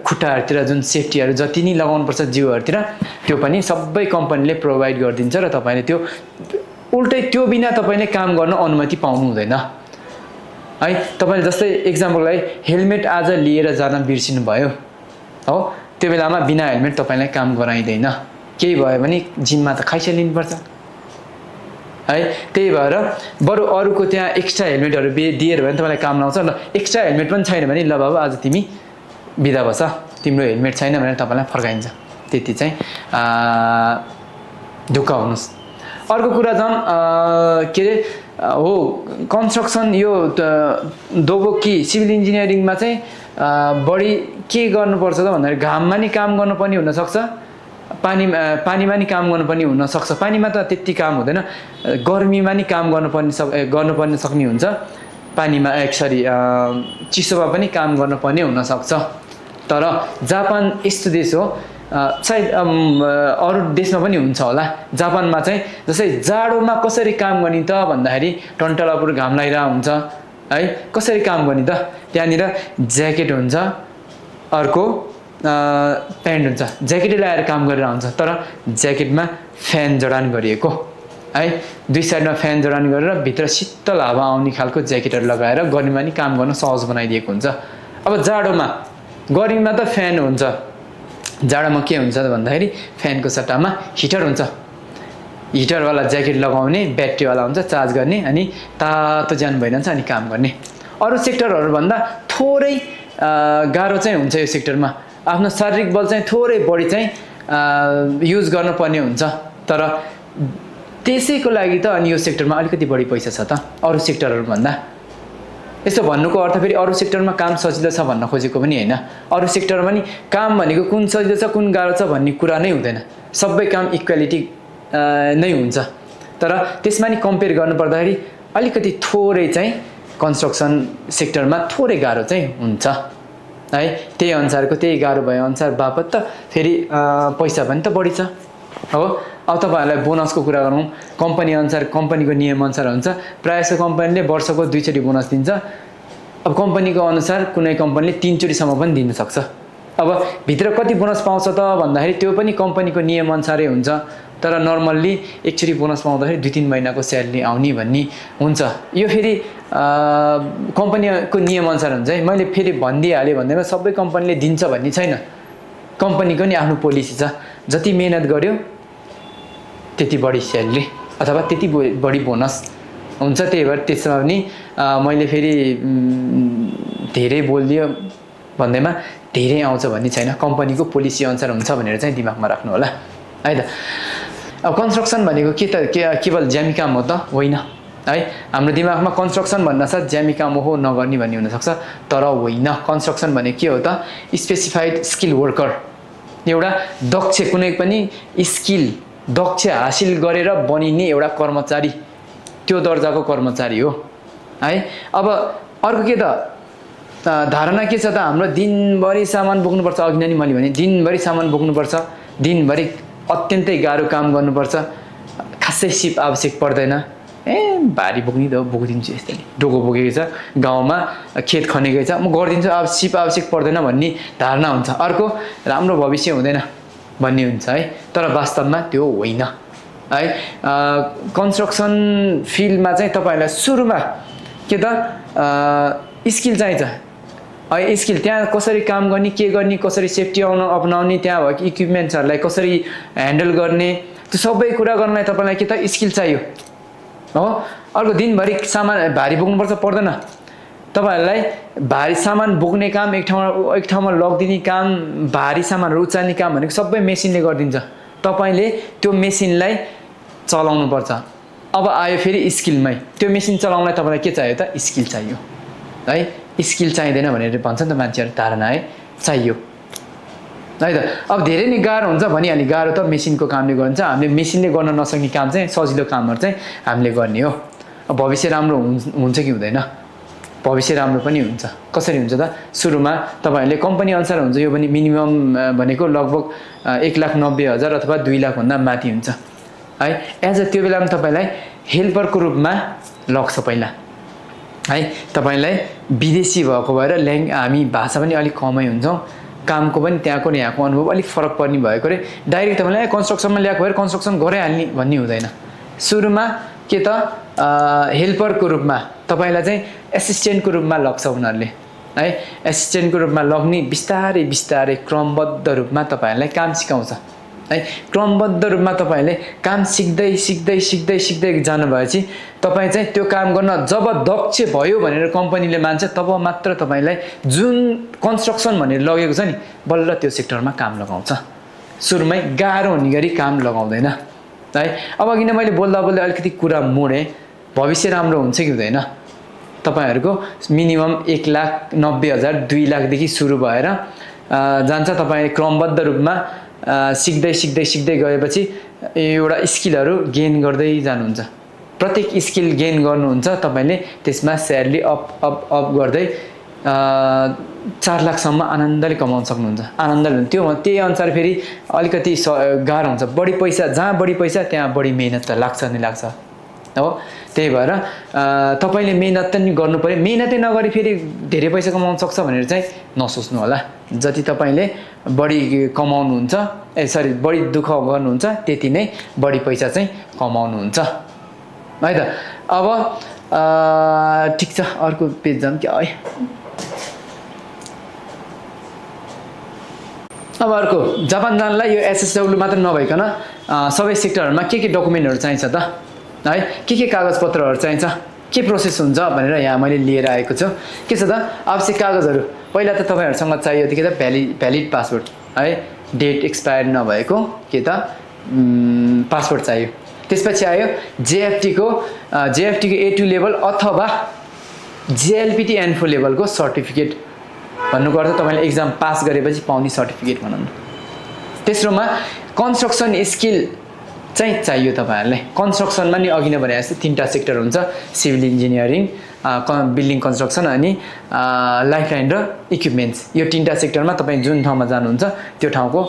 खुट्टाहरूतिर जुन सेफ्टीहरू जति नै लगाउनुपर्छ जिउहरूतिर त्यो पनि सबै कम्पनीले प्रोभाइड गरिदिन्छ र तपाईँले त्यो उल्टै त्यो बिना तपाईँले काम गर्न अनुमति पाउनु हुँदैन है। तपाईँले जस्तै एक्जाम्पलको लागि हेलमेट आज लिएर जान बिर्सिनु भयो हो, त्यो बेलामा बिना हेलमेट तपाईँलाई काम गराइँदैन, केही भयो भने जिम्मा त खाइसलिनुपर्छ है। त्यही भएर बरु अरूको त्यहाँ एक्स्ट्रा हेलमेटहरू दिएर भने तपाईँलाई काम लाउँछ। ल एक्स्ट्रा हेलमेट पनि छैन भने ल बाबा आज तिमी बिदा बस, तिम्रो हेलमेट छैन भनेर तपाईँलाई फर्काइन्छ। त्यति चाहिँ ढुक्क हुनुहोस्। अर्को कुरा झन् के अरे हो, कन्स्ट्रक्सन यो दोबोकी सिभिल इन्जिनियरिङमा चाहिँ बढी के गर्नुपर्छ त भन्दाखेरि घाममा नि काम गर्नुपर्ने हुनसक्छ, पानीमा नि काम गर्नुपर्ने हुनसक्छ। पानीमा त त्यति काम हुँदैन, गर्मीमा नि काम गर्नुपर्ने सक्ने हुन्छ, पानीमा चिसोमा पनि काम गर्नुपर्ने हुनसक्छ। तर जापान यस्तो देश हो, सायद अरू देशमा पनि हुन्छ होला, जापानमा चाहिँ जस्तै जाडोमा कसरी काम गर्ने त भन्दाखेरि टन्टलापुर घाम लागिरहेको हुन्छ है, कसरी काम गर्ने त, त्यहाँनिर ज्याकेट हुन्छ, अर्को प्यान्ट हुन्छ, ज्याकेटै लगाएर काम गरेर हुन्छ। तर ज्याकेटमा फ्यान जडान गरिएको है, दुई साइडमा फ्यान जडान गरेर भित्र शीतल हावा आउने खालको ज्याकेटहरू लगाएर गर्मीमा नि काम गर्न सहज बनाइदिएको हुन्छ। अब जाडोमा, गर्मीमा त फ्यान हुन्छ, जाडोमा के हुन्छ त भन्दाखेरि फ्यानको सट्टामा हिटर हुन्छ, हिटरवाला ज्याकेट लगाउने, ब्याट्रीवाला हुन्छ, चार्ज गर्ने, अनि तातो ज्यान भइरहन्छ अनि काम गर्ने। अरू सेक्टरहरूभन्दा थोरै गाह्रो चाहिँ हुन्छ यो सेक्टरमा। आफ्नो शारीरिक बल चाहिँ थोरै बढी चाहिँ युज गर्नुपर्ने हुन्छ। तर त्यसैको लागि त अनि यो सेक्टरमा अलिकति बढी पैसा छ त अरू सेक्टरहरूभन्दा। यस्तो भन्नुको अर्थ फेरि अरू सेक्टरमा काम सजिलो छ भन्न खोजेको पनि होइन। अरू सेक्टरमा नि काम भनेको कुन सजिलो छ कुन गाह्रो छ भन्ने कुरा नै हुँदैन, सबै काम इक्वालिटी नै हुन्छ। तर त्यसमा नि कम्पेयर गर्नुपर्दाखेरि अलिकति थोरै चाहिँ कन्स्ट्रक्सन सेक्टरमा थोरै गाह्रो चाहिँ हुन्छ है। त्यही अनुसारको त्यही गाह्रो भए अनुसार बापत त फेरि पैसा पनि त बढी छ हो। अब तपाईँहरूलाई बोनसको कुरा गरौँ, कम्पनी अनुसार कम्पनीको नियम अनुसार हुन्छ। प्रायः जस्तो कम्पनीले वर्षको 2 चोटि बोनस दिन्छ। अब कम्पनीको अनुसार कुनै कम्पनीले 3 चोटिसम्म पनि दिन सक्छ। अब भित्र कति बोनस पाउँछ त भन्दाखेरि त्यो पनि कम्पनीको नियम अनुसारै हुन्छ। तर नर्मल्ली एकचोटि बोनस पाउँदाखेरि 2-3 महिनाको स्यालेरी आउने भन्ने हुन्छ। यो फेरि कम्पनीको नियम अनुसार हुन्छ है। मैले फेरि भनिदिइहालेँ भन्दैमा सबै कम्पनीले दिन्छ भन्ने छैन। कम्पनीको नि आफ्नो पोलिसी छ, जति मेहनत गर्यो त्यति बढी स्यालेरी अथवा त्यति बढी बोनस हुन्छ। त्यही भएर त्यसमा पनि मैले फेरि धेरै बोलिदियो भन्दैमा धेरै आउँछ भन्ने छैन, कम्पनीको पोलिसी अनुसार हुन्छ भनेर चाहिँ दिमागमा राख्नु होला है त। अब कन्स्ट्रक्सन भनेको के त केवल ज्यामी काम हो त होइन है। हाम्रो दिमागमा कन्स्ट्रक्सन भन्नासाथ ज्यामी काम हो नगर्ने भन्ने हुनसक्छ, तर होइन। कन्स्ट्रक्सन भनेको के हो त स्पेसिफाइड स्किल वर्कर, एउटा दक्ष कुनै पनि स्किल दक्ष हासिल गरेर बनिने एउटा कर्मचारी, त्यो दर्जाको कर्मचारी हो है। अब अर्को के त धारणा के छ त हाम्रो दिनभरि सामान बोक्नुपर्छ। अघि नै मैले भने दिनभरि सामान बोक्नुपर्छ, दिनभरि अत्यन्तै गाह्रो काम गर्नुपर्छ, खासै सिप आवश्यक पर्दैन। भारी बोक्ने त बोकिदिन्छु, यस्तै डोको बोकेको छ गाउँमा खेत खनेकै छ म गरिदिन्छु, अब सिप आवश्यक पर्दैन भन्ने धारणा हुन्छ। अर्को राम्रो भविष्य हुँदैन भन्ने हुन्छ है। तर वास्तवमा त्यो होइन है। कन्स्ट्रक्सन फिल्डमा चाहिँ तपाईँहरूलाई सुरुमा के त स्किल चाहिन्छ है। स्किल त्यहाँ कसरी काम गर्ने, के गर्ने, कसरी सेफ्टी अपनाउने, त्यहाँ भएको इक्विपमेन्ट्सहरूलाई कसरी ह्यान्डल गर्ने, त्यो सबै कुरा गर्नलाई तपाईँलाई के त स्किल चाहियो हो। अर्को दिनभरि सामान भारी बोक्नुपर्छ पर्दैन। तपाईँहरूलाई भारी सामान बोक्ने काम, एक ठाउँमा लगिदिने काम, भारी सामानहरू उचाल्ने काम भनेको सबै मेसिनले गरिदिन्छ। तपाईँले त्यो मेसिनलाई चलाउनु पर्छ। अब आयो फेरि स्किलमै, त्यो मेसिन चलाउनलाई तपाईँलाई के चाहियो त स्किल चाहियो है। स्किल चाहिँदैन भनेर भन्छ नि त मान्छेहरू, धारणा है चाहियो है त। अब धेरै नै गाह्रो हुन्छ भनिहालेँ, गाह्रो त मेसिनको कामले गर्छ। हामीले मेसिनले गर्न नसक्ने काम चाहिँ सजिलो कामहरू चाहिँ हामीले गर्ने हो। अब भविष्य राम्रो हुन्छ कि हुँदैन? भविष्य राम्रो पनि हुन्छ। कसरी हुन्छ त सुरुमा तपाईँहरूले कम्पनी अनुसार हुन्छ, यो पनि मिनिमम भनेको लगभग 1,90,000 अथवा 2 लाखभन्दा माथि हुन्छ है। त्यो बेलामा तपाईँलाई हेल्परको रूपमा लग्छ पहिला है। तपाईँलाई विदेशी भएको भएर हामी भाषा पनि अलिक कमै हुन्छौँ, कामको पनि त्यहाँको र यहाँको अनुभव अलिक फरक पर्ने भएको रे डाइरेक्ट तपाईँलाई कन्स्ट्रक्सनमा ल्याएको भएर कन्स्ट्रक्सन गराइहाल्ने भन्ने हुँदैन। सुरुमा के त हेल्परको रूपमा तपाईँलाई चाहिँ एसिस्टेन्टको रूपमा लग्छ उनीहरूले है। एसिस्टेन्टको रूपमा लग्ने बिस्तारै बिस्तारै क्रमबद्ध रूपमा तपाईँहरूलाई काम सिकाउँछ है। क्रमबद्ध रूपमा तपाईँले काम सिक्दै सिक्दै सिक्दै सिक्दै जानुभएपछि तपाईँ चाहिँ त्यो काम गर्न जब दक्ष भयो भनेर कम्पनीले मान्छ, तब मात्र तपाईँलाई जुन कन्स्ट्रक्सन भनेर लगेको छ नि बल्ल त्यो सेक्टरमा काम लगाउँछ। सुरुमै गाह्रो हुने गरी काम लगाउँदैन है। अब किन मैले बोल्दा बोल्दै अलिकति कुरा मोडेँ, भविष्य राम्रो हुन्छ कि हुँदैन? तपाईँहरूको मिनिमम 1,90,000 2 लाखदेखि सुरु भएर जान्छ। तपाईँ क्रमबद्ध रूपमा सिक्दै सिक्दै सिक्दै गएपछि एउटा स्किलहरू गेन गर्दै जानुहुन्छ। प्रत्येक स्किल गेन गर्नुहुन्छ तपाईँले, त्यसमा स्यालेरी अप अप अप गर्दै 4 लाखसम्म आनन्दले कमाउन सक्नुहुन्छ। आनन्दले त्यो त्यही अनुसार फेरि अलिकति गाह्रो हुन्छ। बढी पैसा, जहाँ बढी पैसा त्यहाँ बढी मेहनत त लाग्छ नै लाग्छ हो। त्यही भएर तपाईँले मेहनत त नि गर्नु पऱ्यो। मेहनतै नगरी फेरि धेरै पैसा कमाउन सक्छ भनेर चाहिँ नसोच्नु होला। जति तपाईँले बढी कमाउनुहुन्छ बढी दुःख गर्नुहुन्छ त्यति नै बढी पैसा चाहिँ कमाउनुहुन्छ है त। अब ठिक छ, अर्को पेज जाऊँ क्या है। अब अर्को जापान जानलाई यो एसएसडब्ल्यू मात्र नभइकन सबै सेक्टरहरूमा के डकुमेन्टहरू चाहिन्छ त है, के कागजपत्रहरू चाहिन्छ, के प्रोसेस हुन्छ भनेर यहाँ मैले लिएर आएको छु। के छ त आवश्यक कागजहरू पहिला त तपाईँहरूसँग चाहियो के त भ्यालिड पासपोर्ट है, डेट एक्सपायर नभएको के त पासपोर्ट चाहियो। त्यसपछि आयो जेएफटीको A2 लेभल अथवा JLPT N4 लेभलको सर्टिफिकेट। भन्नुको अर्थ तपाईँले एक्जाम पास गरेपछि पाउने सर्टिफिकेट भनौँ न। तेस्रोमा कन्स्ट्रक्सन स्किल चाहिँ चाहियो तपाईँहरूलाई। कन्स्ट्रक्सनमा नि अघि नै भने जस्तो 3टा सेक्टर हुन्छ, सिभिल इन्जिनियरिङ, बिल्डिङ कन्स्ट्रक्सन अनि लाइफलाइन र इक्विपमेन्ट्स। यो 3टा सेक्टरमा तपाईँ जुन ठाउँमा जानुहुन्छ त्यो ठाउँको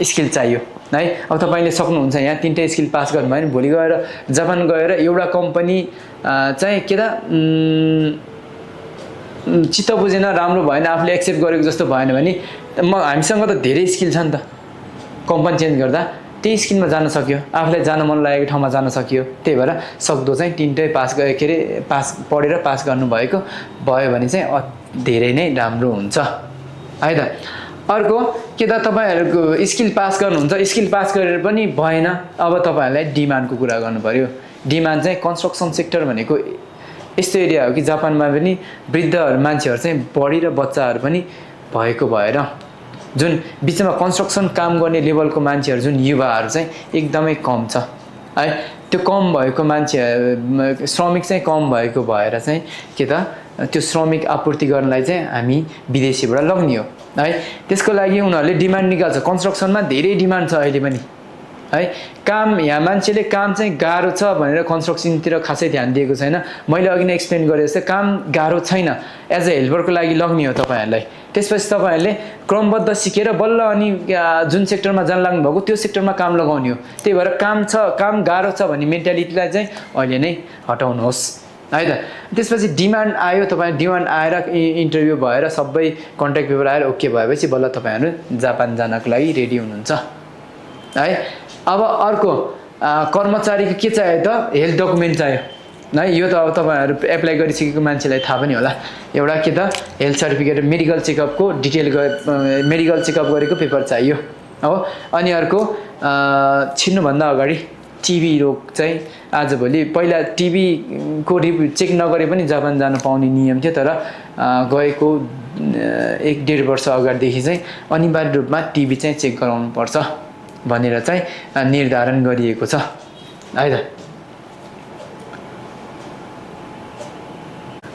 स्किल चाहियो है। अब तपाईँले सक्नुहुन्छ यहाँ 3टा स्किल पास गर्नुभयो भने भोलि गएर जापान गएर एउटा कम्पनी चाहिँ के त चित्त बुझेन, राम्रो भएन, आफूले एक्सेप्ट गरेको जस्तो भएन भने हामीसँग त धेरै स्किल छ नि त, कम्पनी चेन्ज गर्दा त्यही स्किलमा जान सक्यो, आफूलाई जान मन लागेको ठाउँमा जान सक्यो। त्यही भएर सक्दो चाहिँ 3टै पास के अरे पास पढेर पास गर्नुभएको भयो भने चाहिँ धेरै नै राम्रो हुन्छ है त। अर्को के त तपाईँहरूको स्किल पास गर्नुहुन्छ, स्किल पास गरेर पनि भएन, अब तपाईँहरूलाई डिमान्डको कुरा गर्नु पर्यो। डिमान्ड चाहिँ कन्स्ट्रक्सन सेक्टर भनेको यस्तो एरिया हो कि जापानमा पनि वृद्धहरू मान्छेहरू चाहिँ बढी र बच्चाहरू पनि भएको भएर जुन बिचमा कन्स्ट्रक्सन काम गर्ने लेभलको मान्छेहरू जुन युवाहरू चाहिँ एकदमै कम छ है। त्यो कम भएको मान्छे श्रमिक चाहिँ कम भएको भएर चाहिँ के त त्यो श्रमिक आपूर्ति गर्नलाई चाहिँ हामी विदेशीबाट लग्ने हो है। त्यसको लागि उनीहरूले डिमान्ड निकाल्छ। कन्स्ट्रक्सनमा धेरै डिमान्ड छ अहिले पनि है। काम यहाँ मान्छेले काम चाहिँ गाह्रो छ भनेर कन्स्ट्रक्सनतिर खासै ध्यान दिएको छैन। मैले अघि नै एक्सप्लेन गरेँ जस्तै काम गाह्रो छैन, एज अ हेल्परको लागि लग्ने हो तपाईँहरूलाई। त्यसपछि तपाईँहरूले क्रमबद्ध सिकेर बल्ल अनि जुन सेक्टरमा जान लाग्नु भएको त्यो सेक्टरमा काम लगाउने हो। त्यही भएर काम छ, काम गाह्रो छ भन्ने मेन्टालिटीलाई चाहिँ अहिले नै हटाउनुहोस् है त। त्यसपछि डिमान्ड आयो, तपाईँ डिमान्ड आएर इन्टरभ्यू भएर सबै कन्ट्याक्ट पेपर आएर ओके भएपछि बल्ल तपाईँहरू जापान जानको लागि रेडी हुनुहुन्छ है। अब अर्को कर्मचारीको के चाहियो त, हेल्थ डकुमेन्ट चाहियो है। यो त अब तपाईँहरू एप्लाई गरिसकेको मान्छेलाई थाहा पनि होला। एउटा के त हेल्थ सर्टिफिकेट, मेडिकल चेकअपको डिटेल मेडिकल चेकअप गरेको पेपर चाहियो हो। अनि अर्को छिर्नुभन्दा अगाडि टिबी रोग चाहिँ आजभोलि, पहिला टिबीको चेक नगरे पनि जापान जानु पाउने नियम थियो, तर गएको 1-1.5 वर्ष अगाडिदेखि चाहिँ अनिवार्य रूपमा टिबी चाहिँ चेक गराउनु पर्छ भनेर चाहिँ निर्धारण गरिएको छ है त।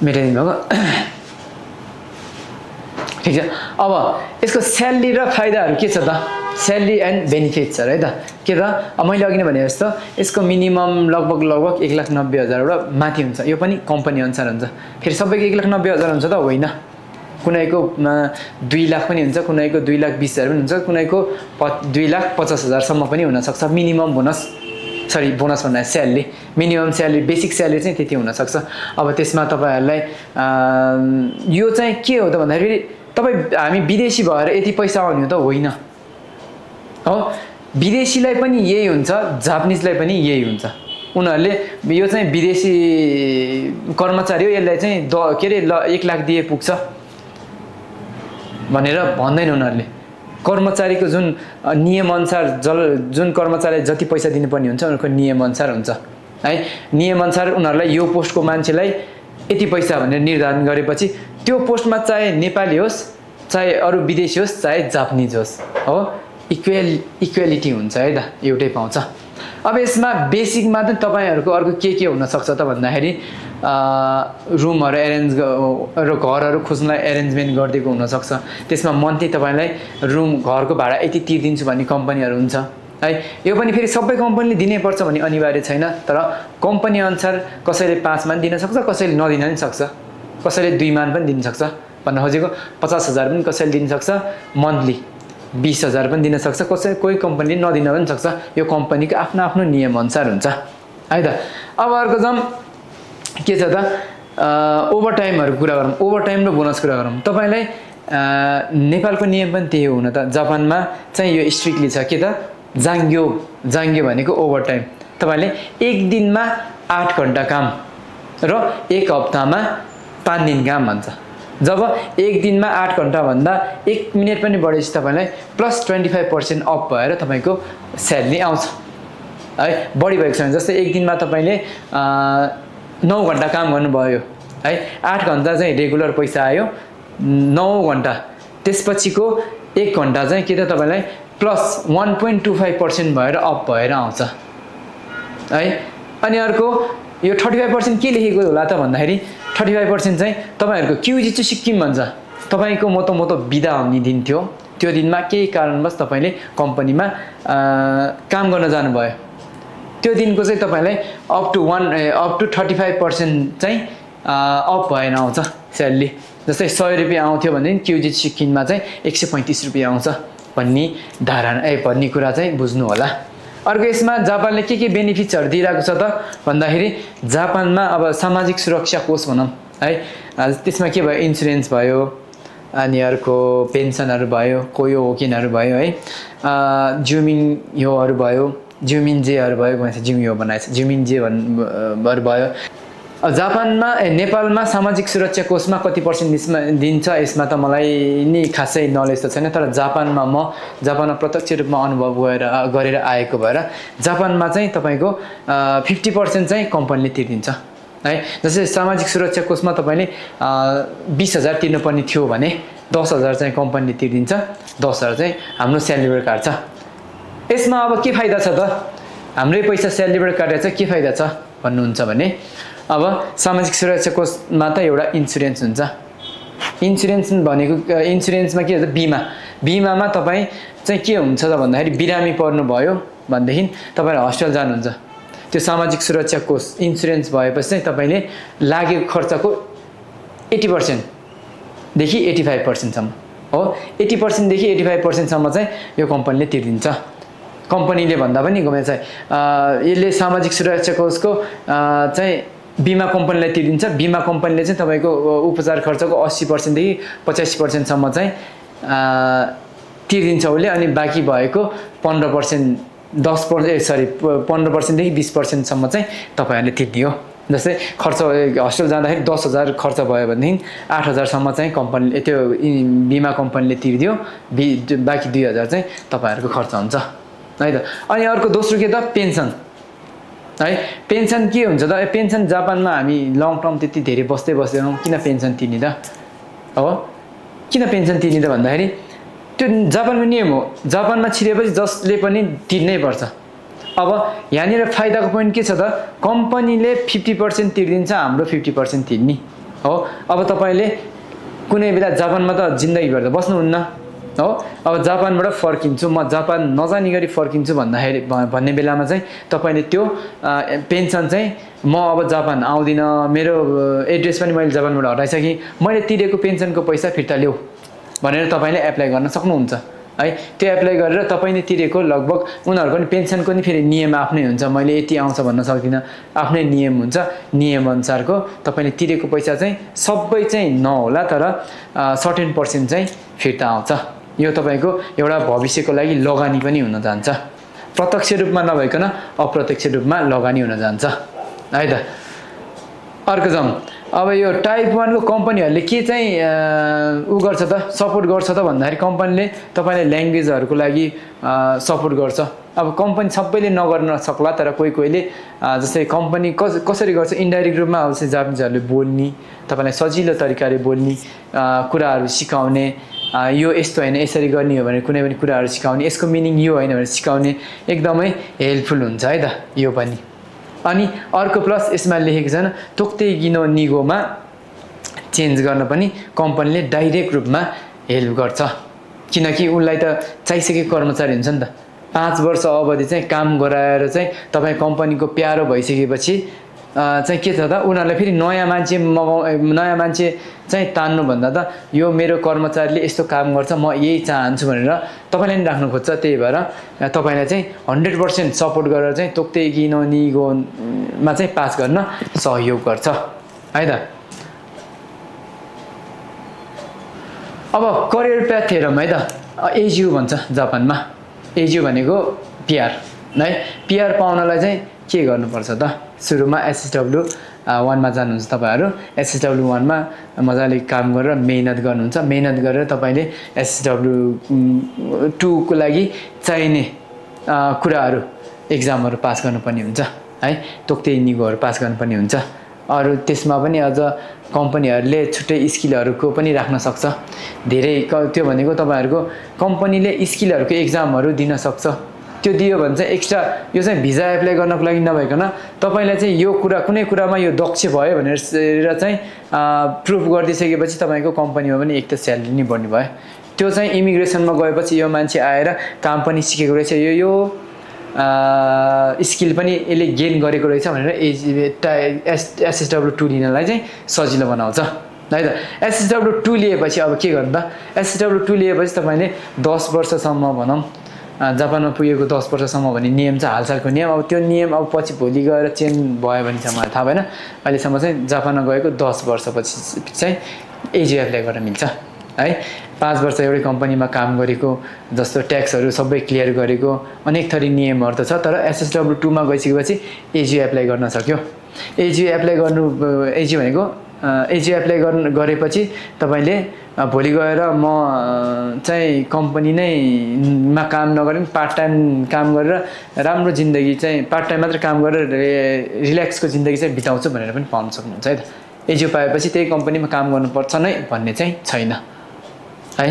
मेटाइदिनु भएको ठिक छ। अब यसको स्यालेरी र फाइदाहरू के छ त, स्यालेरी एन्ड बेनिफिट्सहरू है त। के त मैले अघि नै भने जस्तो यसको मिनिमम लगभग 1,90,000 माथि हुन्छ। यो पनि कम्पनी अनुसार हुन्छ। फेरि सबैको 1,90,000 हुन्छ त होइन, कुनैको 2 लाख पनि हुन्छ, कुनैको 2,20,000 पनि हुन्छ, कुनैको 2,50,000 पनि हुनसक्छ। मिनिमम बोनस भन्दा salary, minimum salary, basic salary चाहिँ त्यति हुनसक्छ। अब त्यसमा तपाईँहरूलाई यो चाहिँ के हो त भन्दाखेरि तपाईँ हामी विदेशी भएर यति पैसा आउने हो त होइन हो। विदेशीलाई पनि यही हुन्छ, जापानिजलाई पनि यही हुन्छ। उनीहरूले यो चाहिँ विदेशी कर्मचारी हो, यसलाई चाहिँ के अरे 1 लाख दिए पुग्छ भनेर भन्दैन उनीहरूले। कर्मचारीको जुन नियमअनुसार जुन कर्मचारीलाई जति पैसा दिनुपर्ने हुन्छ उनीहरूको नियमअनुसार हुन्छ है। नियमअनुसार उनीहरूलाई यो पोस्टको मान्छेलाई यति पैसा भनेर निर्धारण गरेपछि त्यो पोस्टमा चाहे नेपाली होस्, चाहे अरू विदेशी होस्, चाहे जापानिज होस् हो, इक्वेलिटी हुन्छ है त, एउटै पाउँछ। अब यसमा बेसिकमा त तपाईँहरूको अर्को के हुनसक्छ त भन्दाखेरि रुमहरू एरेन्ज र घरहरू खोज्नलाई एरेन्जमेन्ट गरिदिएको हुनसक्छ। त्यसमा मन्थली तपाईँलाई घरको भाडा यति तिर्दिन्छु भन्ने कम्पनीहरू हुन्छ है। यो पनि फेरि सबै कम्पनीले दिनैपर्छ भन्ने अनिवार्य छैन, तर कम्पनी अनुसार कसैले 5 मान दिन सक्छ, कसैले नदिन पनि सक्छ, कसैले 2 मान पनि दिन सक्छ। भन्न खोजेको 50,000 पनि कसैले दिन सक्छ मन्थली, 20,000 पनि दिन सक्छ, कोही कम्पनीले नदिन पनि सक्छ। यो कम्पनीको आफ्नो आफ्नो नियमअनुसार हुन्छ है त। अब अर्को जाउँ के छ त, ओभरटाइमहरू कुरा गरौँ, ओभरटाइम र बोनस कुरा गरौँ। तपाईँलाई नेपालको नियम पनि त्यही हुन त, जापानमा चाहिँ यो स्ट्रिक्टली छ के त, जाङ्ग्यो भनेको ओभरटाइम। तपाईँले एक दिनमा 8 घन्टा काम र एक हप्तामा 5 दिन काम भन्छ। जब एक दिनमा 8 घन्टा भन्दा 1 मिनट पनि बढेपछि तपाईँलाई प्लस 25% अफ भएर तपाईँको स्यालेरी आउँछ है। बढी भएको छ भने जस्तै एक दिनमा तपाईँले 9 घन्टा काम गर्नुभयो है, 8 घन्टा चाहिँ रेगुलर पैसा आयो, 9 घन्टा त्यसपछिको 1 घन्टा चाहिँ के त तपाईँलाई प्लस 1.25% भएर अप भएर आउँछ है। अनि अर्को यो 35% के लेखेको होला त भन्दाखेरि 35% चाहिँ तपाईँहरूको क्युजिचु सिक्किम भन्छ, तपाईँको मोटो बिदा हुने दिन थियो, त्यो दिनमा केही कारणवश तपाईँले कम्पनीमा काम गर्न जानुभयो, त्यो दिनको चाहिँ तपाईँलाई अप टु 35% चाहिँ अप भएर आउँछ स्यालेरी। जस्तै 100 रुपियाँ आउँथ्यो भने क्युजिचु सिक्किममा चाहिँ 135 रुपियाँ आउँछ भन्ने धारणा भन्ने कुरा चाहिँ बुझ्नु होला। अर्को यसमा जापानले के बेनिफिट्सहरू दिइरहेको छ त भन्दाखेरि जापानमा अब सामाजिक सुरक्षा कोष भनौँ है, त्यसमा के भयो इन्सुरेन्स भयो, अनि अर्को पेन्सनहरू भयो, कोयो होकिनहरू भयो है, जुमिङयोहरू भयो, जुमिन्जेहरू भयो, जुमियो बनाएछ जुमिन्जेहरू भयो। जापानमा नेपालमा सामाजिक सुरक्षा कोषमा कति % दिन्छ यसमा त मलाई नि खासै नलेज त छैन, तर जापानमा प्रत्यक्ष रूपमा अनुभव गरेर आएको भएर जापानमा चाहिँ तपाईँको 50% चाहिँ कम्पनीले तिर्दिन्छ है। जस्तै सामाजिक सुरक्षा कोषमा तपाईँले 20,000 तिर्नुपर्ने थियो भने 10,000 चाहिँ कम्पनीले तिर्दिन्छ, 10,000 चाहिँ हाम्रो स्यालेरीबाट काट्छ। यसमा अब के फाइदा छ त, हाम्रै पैसा स्यालेरीबाट काटेर चाहिँ के फाइदा छ भन्नुहुन्छ भने अब सामाजिक सुरक्षा कोषमा त एउटा इन्सुरेन्स हुन्छ। इन्सुरेन्स भनेको इन्सुरेन्समा के हुन्छ बिमामा तपाईँ चाहिँ के हुन्छ त भन्दाखेरि बिरामी पर्नुभयो भनेदेखि तपाईँले हस्पिटल जानुहुन्छ, त्यो सामाजिक सुरक्षा कोष इन्सुरेन्स भएपछि चाहिँ तपाईँले लागेको खर्चको 80% देखि 85% सम्म हो, 80% देखि 85% सम्म चाहिँ यो कम्पनीले तिर्दिन्छ। कम्पनीले भन्दा पनि गमे चाहिँ यसले सामाजिक सुरक्षा कोषको चाहिँ बिमा कम्पनीलाई तिर्दिन्छ। बिमा कम्पनीले चाहिँ तपाईँको उपचार खर्चको 80% देखि 85% सम्म चाहिँ तिर्दिन्छ उसले, अनि बाँकी भएको 15% 15% देखि 20% सम्म चाहिँ तपाईँहरूले तिर्ने हो। जस्तै खर्च हस्पिटल जाँदाखेरि 10,000 खर्च भयो भनेदेखि 8,000 सम्म चाहिँ कम्पनीले त्यो बिमा कम्पनीले तिर्दियो, बाँकी 2,000 चाहिँ तपाईँहरूको खर्च हुन्छ है त। अनि अर्को दोस्रो के त पेन्सन है। पेन्सन के हुन्छ त, पेन्सन जापानमा हामी लङ टर्म त्यति धेरै बस्दैनौँ, किन पेन्सन तिर्ने त हो, किन पेन्सन तिर्ने त भन्दाखेरि त्यो जापानको नियम हो, जापानमा छिरेपछि जसले पनि तिर्नै पर्छ। अब यहाँनिर फाइदाको पोइन्ट के छ त, कम्पनीले 50% तिर्दिन्छ, हाम्रो 50% तिर्ने हो। अब तपाईँले कुनै बेला जापानमा त जिन्दगीभर त बस्नुहुन्न हो, अब जापानबाट फर्किन्छु म, जापान नजाने गरी फर्किन्छु भन्ने बेलामा चाहिँ तपाईँले त्यो पेन्सन चाहिँ म अब जापान आउँदिनँ, मेरो एड्रेस पनि मैले जापानबाट हटाइसकेँ, मैले तिरेको पेन्सनको पैसा फिर्ता ल्याऊ भनेर तपाईँले एप्लाई गर्न सक्नुहुन्छ है। त्यो एप्लाई गरेर तपाईँले तिरेको लगभग उनीहरूको पनि पेन्सनको नि फेरि नियम आफ्नै हुन्छ, मैले यति आउँछ भन्न सक्दिनँ, आफ्नै नियम हुन्छ, नियमअनुसारको तपाईँले तिरेको पैसा चाहिँ सबै चाहिँ नहोला, तर सर्टेन % चाहिँ फिर्ता आउँछ। यो तपाईँको एउटा भविष्यको लागि लगानी पनि हुन जान्छ, प्रत्यक्ष रूपमा नभइकन अप्रत्यक्ष रूपमा लगानी हुन जान्छ है त। अर्को जाउँ, अब यो टाइप 1 को कम्पनीहरूले के चाहिँ गर्छ त, सपोर्ट गर्छ त भन्दाखेरि कम्पनीले तपाईँले ल्याङ्ग्वेजहरूको लागि सपोर्ट गर्छ। अब कम्पनी सबैले नगर्न सक्ला, तर कोहीले जस्तै कम्पनी कसरी गर्छ, इन्डाइरेक्ट रूपमा अब चाहिँ जापानिजहरूले बोल्ने, तपाईँलाई सजिलो तरिकाले बोल्ने कुराहरू सिकाउने, यो यस्तो होइन यसरी गर्ने हो भने कुनै पनि कुराहरू सिकाउने, यसको मिनिङ यो होइन भनेर सिकाउने, एकदमै हेल्पफुल हुन्छ है त यो पनि। अनि अर्को प्लस यसमा लेखेको छैन, तोक्ते गिनो निगोमा चेन्ज गर्न पनि कम्पनीले डाइरेक्ट रूपमा हेल्प गर्छ, किनकि उनलाई त चाहिसकेको कर्मचारी हुन्छ नि त। 5 वर्ष अवधि चाहिँ काम गराएर चाहिँ तपाईँ कम्पनीको प्यारो भइसकेपछि चाहिँ के छ त, उनीहरूलाई फेरि नयाँ मान्छे चाहिँ तान्नुभन्दा त यो मेरो कर्मचारीले यस्तो काम गर्छ, म यही चाहन्छु भनेर तपाईँले नि राख्नु खोज्छ। त्यही भएर तपाईँलाई चाहिँ 100% सपोर्ट गरेर चाहिँ तोक्ते गिनो निगोमा चाहिँ पास गर्न सहयोग गर्छ है त। अब करियर प्याथ हेरौँ है त, एजियु भन्छ जापानमा, एजियु भनेको पिआर है। पिआर पाउनलाई चाहिँ के गर्नुपर्छ त, सुरुमा SSW 1 मा जानुहुन्छ तपाईँहरू, SSW 1 मा मजाले काम गरेर मेहनत गर्नुहुन्छ, मेहनत गरेर तपाईँले SSW 2 को लागि चाहिने कुराहरू एक्जामहरू पास गर्नुपर्ने हुन्छ है, तोक्ते निगोहरू पास गर्नुपर्ने हुन्छ। अरू त्यसमा पनि अझ कम्पनीहरूले छुट्टै स्किलहरूको पनि राख्न सक्छ धेरै त्यो भनेको तपाईँहरूको कम्पनीले स्किलहरूको एक्जामहरू दिन सक्छ त्यो दियो भने चाहिँ एक्स्ट्रा यो चाहिँ भिजा एप्लाई गर्नको लागि नभइकन तपाईँलाई चाहिँ यो कुरा कुनै कुरामा यो दक्ष भयो भनेर चाहिँ प्रुफ गरिदिइसकेपछि तपाईँको कम्पनीमा पनि एक त स्यालेरी नै बढ्ने भयो त्यो चाहिँ इमिग्रेसनमा गएपछि यो मान्छे आएर काम पनि सिकेको रहेछ यो स्किल पनि यसले गेन गरेको रहेछ भनेर SSW2 लिनलाई चाहिँ सजिलो बनाउँछ है त SSW2 लिएपछि अब के गर्नु त SSW2 लिएपछि तपाईँले 10 वर्षसम्म भनौँ जापानमा पुगेको 10 वर्षसम्म भन्ने नियम चाहिँ हालसालको नियम अब त्यो नियम अब पछि भोलि गएर चेन्ज भयो भने चाहिँ मलाई थाहा भएन अहिलेसम्म चाहिँ जापानमा गएको 10 वर्षपछि चाहिँ एजी एप्लाई गर्न मिल्छ है 5 वर्ष एउटै कम्पनीमा काम गरेको जस्तो ट्याक्सहरू सबै क्लियर गरेको अनेक थरी नियमहरू त छ तर SSW2 मा गइसकेपछि एजी एप्लाई गर्न सक्यो एजी एप्लाई गर्नु एजी भनेको एजी एप्लाई गरेपछि तपाईँले भोलि गएर म चाहिँ कम्पनी नै मा काम नगरेर पार्ट टाइम काम गरेर राम्रो जिन्दगी चाहिँ पार्ट टाइम मात्र काम गरेर रिल्याक्सको जिन्दगी चाहिँ बिताउँछु भनेर पनि पाउन सक्नुहुन्छ है त एजी पाएपछि त्यही कम्पनीमा काम गर्नुपर्छ नै भन्ने चाहिँ छैन है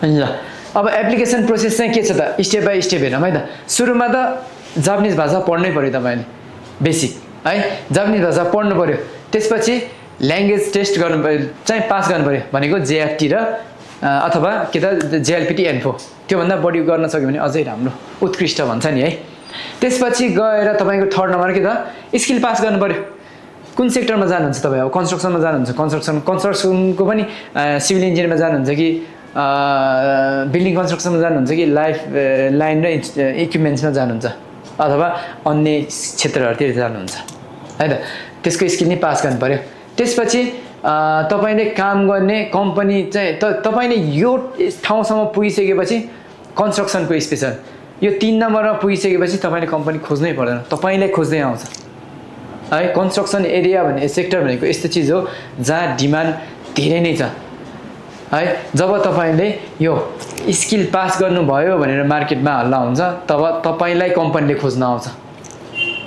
ल अब एप्लिकेसन प्रोसेस चाहिँ के छ त स्टेप बाई स्टेप हेरौँ है त सुरुमा त जापानिज भाषा पढ्नै पर्यो तपाईँले बेसिक है जापानिज भाषा पढ्नु पर्यो त्यसपछि ल्याङ्ग्वेज टेस्ट गर्नु चाहिँ पास गर्नु पर्यो भनेको JFT र अथवा के त JLPT N4 त्योभन्दा बढी गर्न सक्यो भने अझै राम्रो उत्कृष्ट भन्छ नि है त्यसपछि गएर तपाईँको थर्ड नम्बर के त स्किल पास गर्नु पर्यो कुन सेक्टरमा जानुहुन्छ तपाईँ अब कन्स्ट्रक्सनमा जानुहुन्छ कन्स्ट्रक्सनको पनि सिभिल इन्जिनियरमा जानुहुन्छ कि बिल्डिङ कन्स्ट्रक्सनमा जानुहुन्छ कि लाइन र इक्विपमेन्ट्समा जानुहुन्छ अथवा अन्य क्षेत्रहरूतिर जानुहुन्छ है त त्यसको स्किल नै पास गर्नु पर्यो त्यसपछि तपाईँले काम गर्ने कम्पनी चाहिँ तपाईँले यो ठाउँसम्म पुगिसकेपछि कन्स्ट्रक्सनको स्पेसल यो 3 नम्बरमा पुगिसकेपछि तपाईँले कम्पनी खोज्नै पर्दैन तपाईँलाई खोज्दै आउँछ है कन्स्ट्रक्सन एरिया भन्ने सेक्टर भनेको यस्तो चिज हो जहाँ डिमान्ड धेरै नै छ है जब तपाईँले यो स्किल पास गर्नुभयो भनेर मार्केटमा हल्ला हुन्छ तब तपाईँलाई कम्पनीले खोज्न आउँछ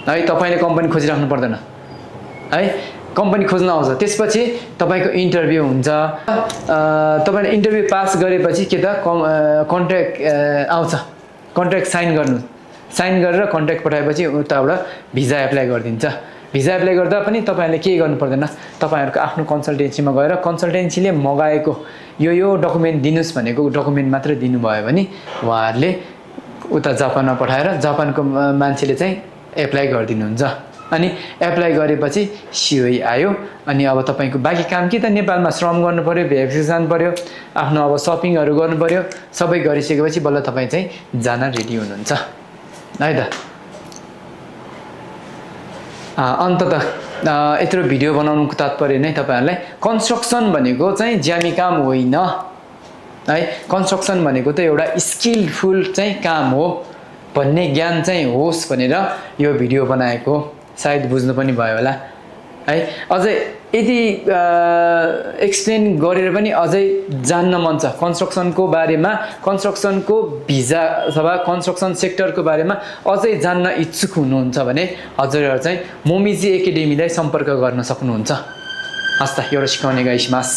है तपाईँले कम्पनी खोजिराख्नु पर्दैन है कम्पनी खोज्न आउँछ त्यसपछि तपाईँको इन्टरभ्यू हुन्छ तपाईँले इन्टरभ्यू पास गरेपछि के त कन्ट्र्याक्ट आउँछ कन्ट्र्याक्ट साइन गरेर कन्ट्र्याक्ट पठाएपछि उताबाट भिजा एप्लाई गरिदिन्छ भिजा एप्लाई गर्दा पनि तपाईँहरूले केही गर्नु पर्दैन तपाईँहरूको आफ्नो कन्सल्टेन्सीमा गएर कन्सल्टेन्सीले मगाएको यो डकुमेन्ट दिनुस् भनेको डकुमेन्ट मात्र दिनुभयो भने उहाँहरूले उता जापानमा पठाएर जापानको मान्छेले चाहिँ एप्लाई गरिदिनुहुन्छ अनि एप्लाई गरेपछि COE आयो अनि अब तपाईँको बाँकी काम के त नेपालमा श्रम गर्नु पर्यो भेरिफिकेसन जानु पर्यो आफ्नो अब सपिङहरू गर्नु पर्यो सबै गरिसकेपछि बल्ल तपाईँ चाहिँ जान रेडी हुनुहुन्छ है त अन्ततः यत्रो भिडियो बनाउनुको तात्पर्य नै तपाईँहरूलाई कन्स्ट्रक्सन भनेको चाहिँ ज्यामी काम होइन है कन्स्ट्रक्सन भनेको त एउटा स्किलफुल चाहिँ काम हो भन्ने ज्ञान चाहिँ होस् भनेर यो भिडियो बनाएको सायद बुझ्नु पनि भयो होला है अझै यदि एक्सप्लेन गरेर पनि अझै जान्न मन छ कन्स्ट्रक्सनको बारेमा कन्स्ट्रक्सनको भिजा अथवा कन्स्ट्रक्सन सेक्टरको बारेमा अझै जान्न इच्छुक हुनुहुन्छ भने हजुरहरू चाहिँ मोमिजी एकाडेमीलाई सम्पर्क गर्न सक्नुहुन्छ हस् त एउटा सिकाउने गाइसमास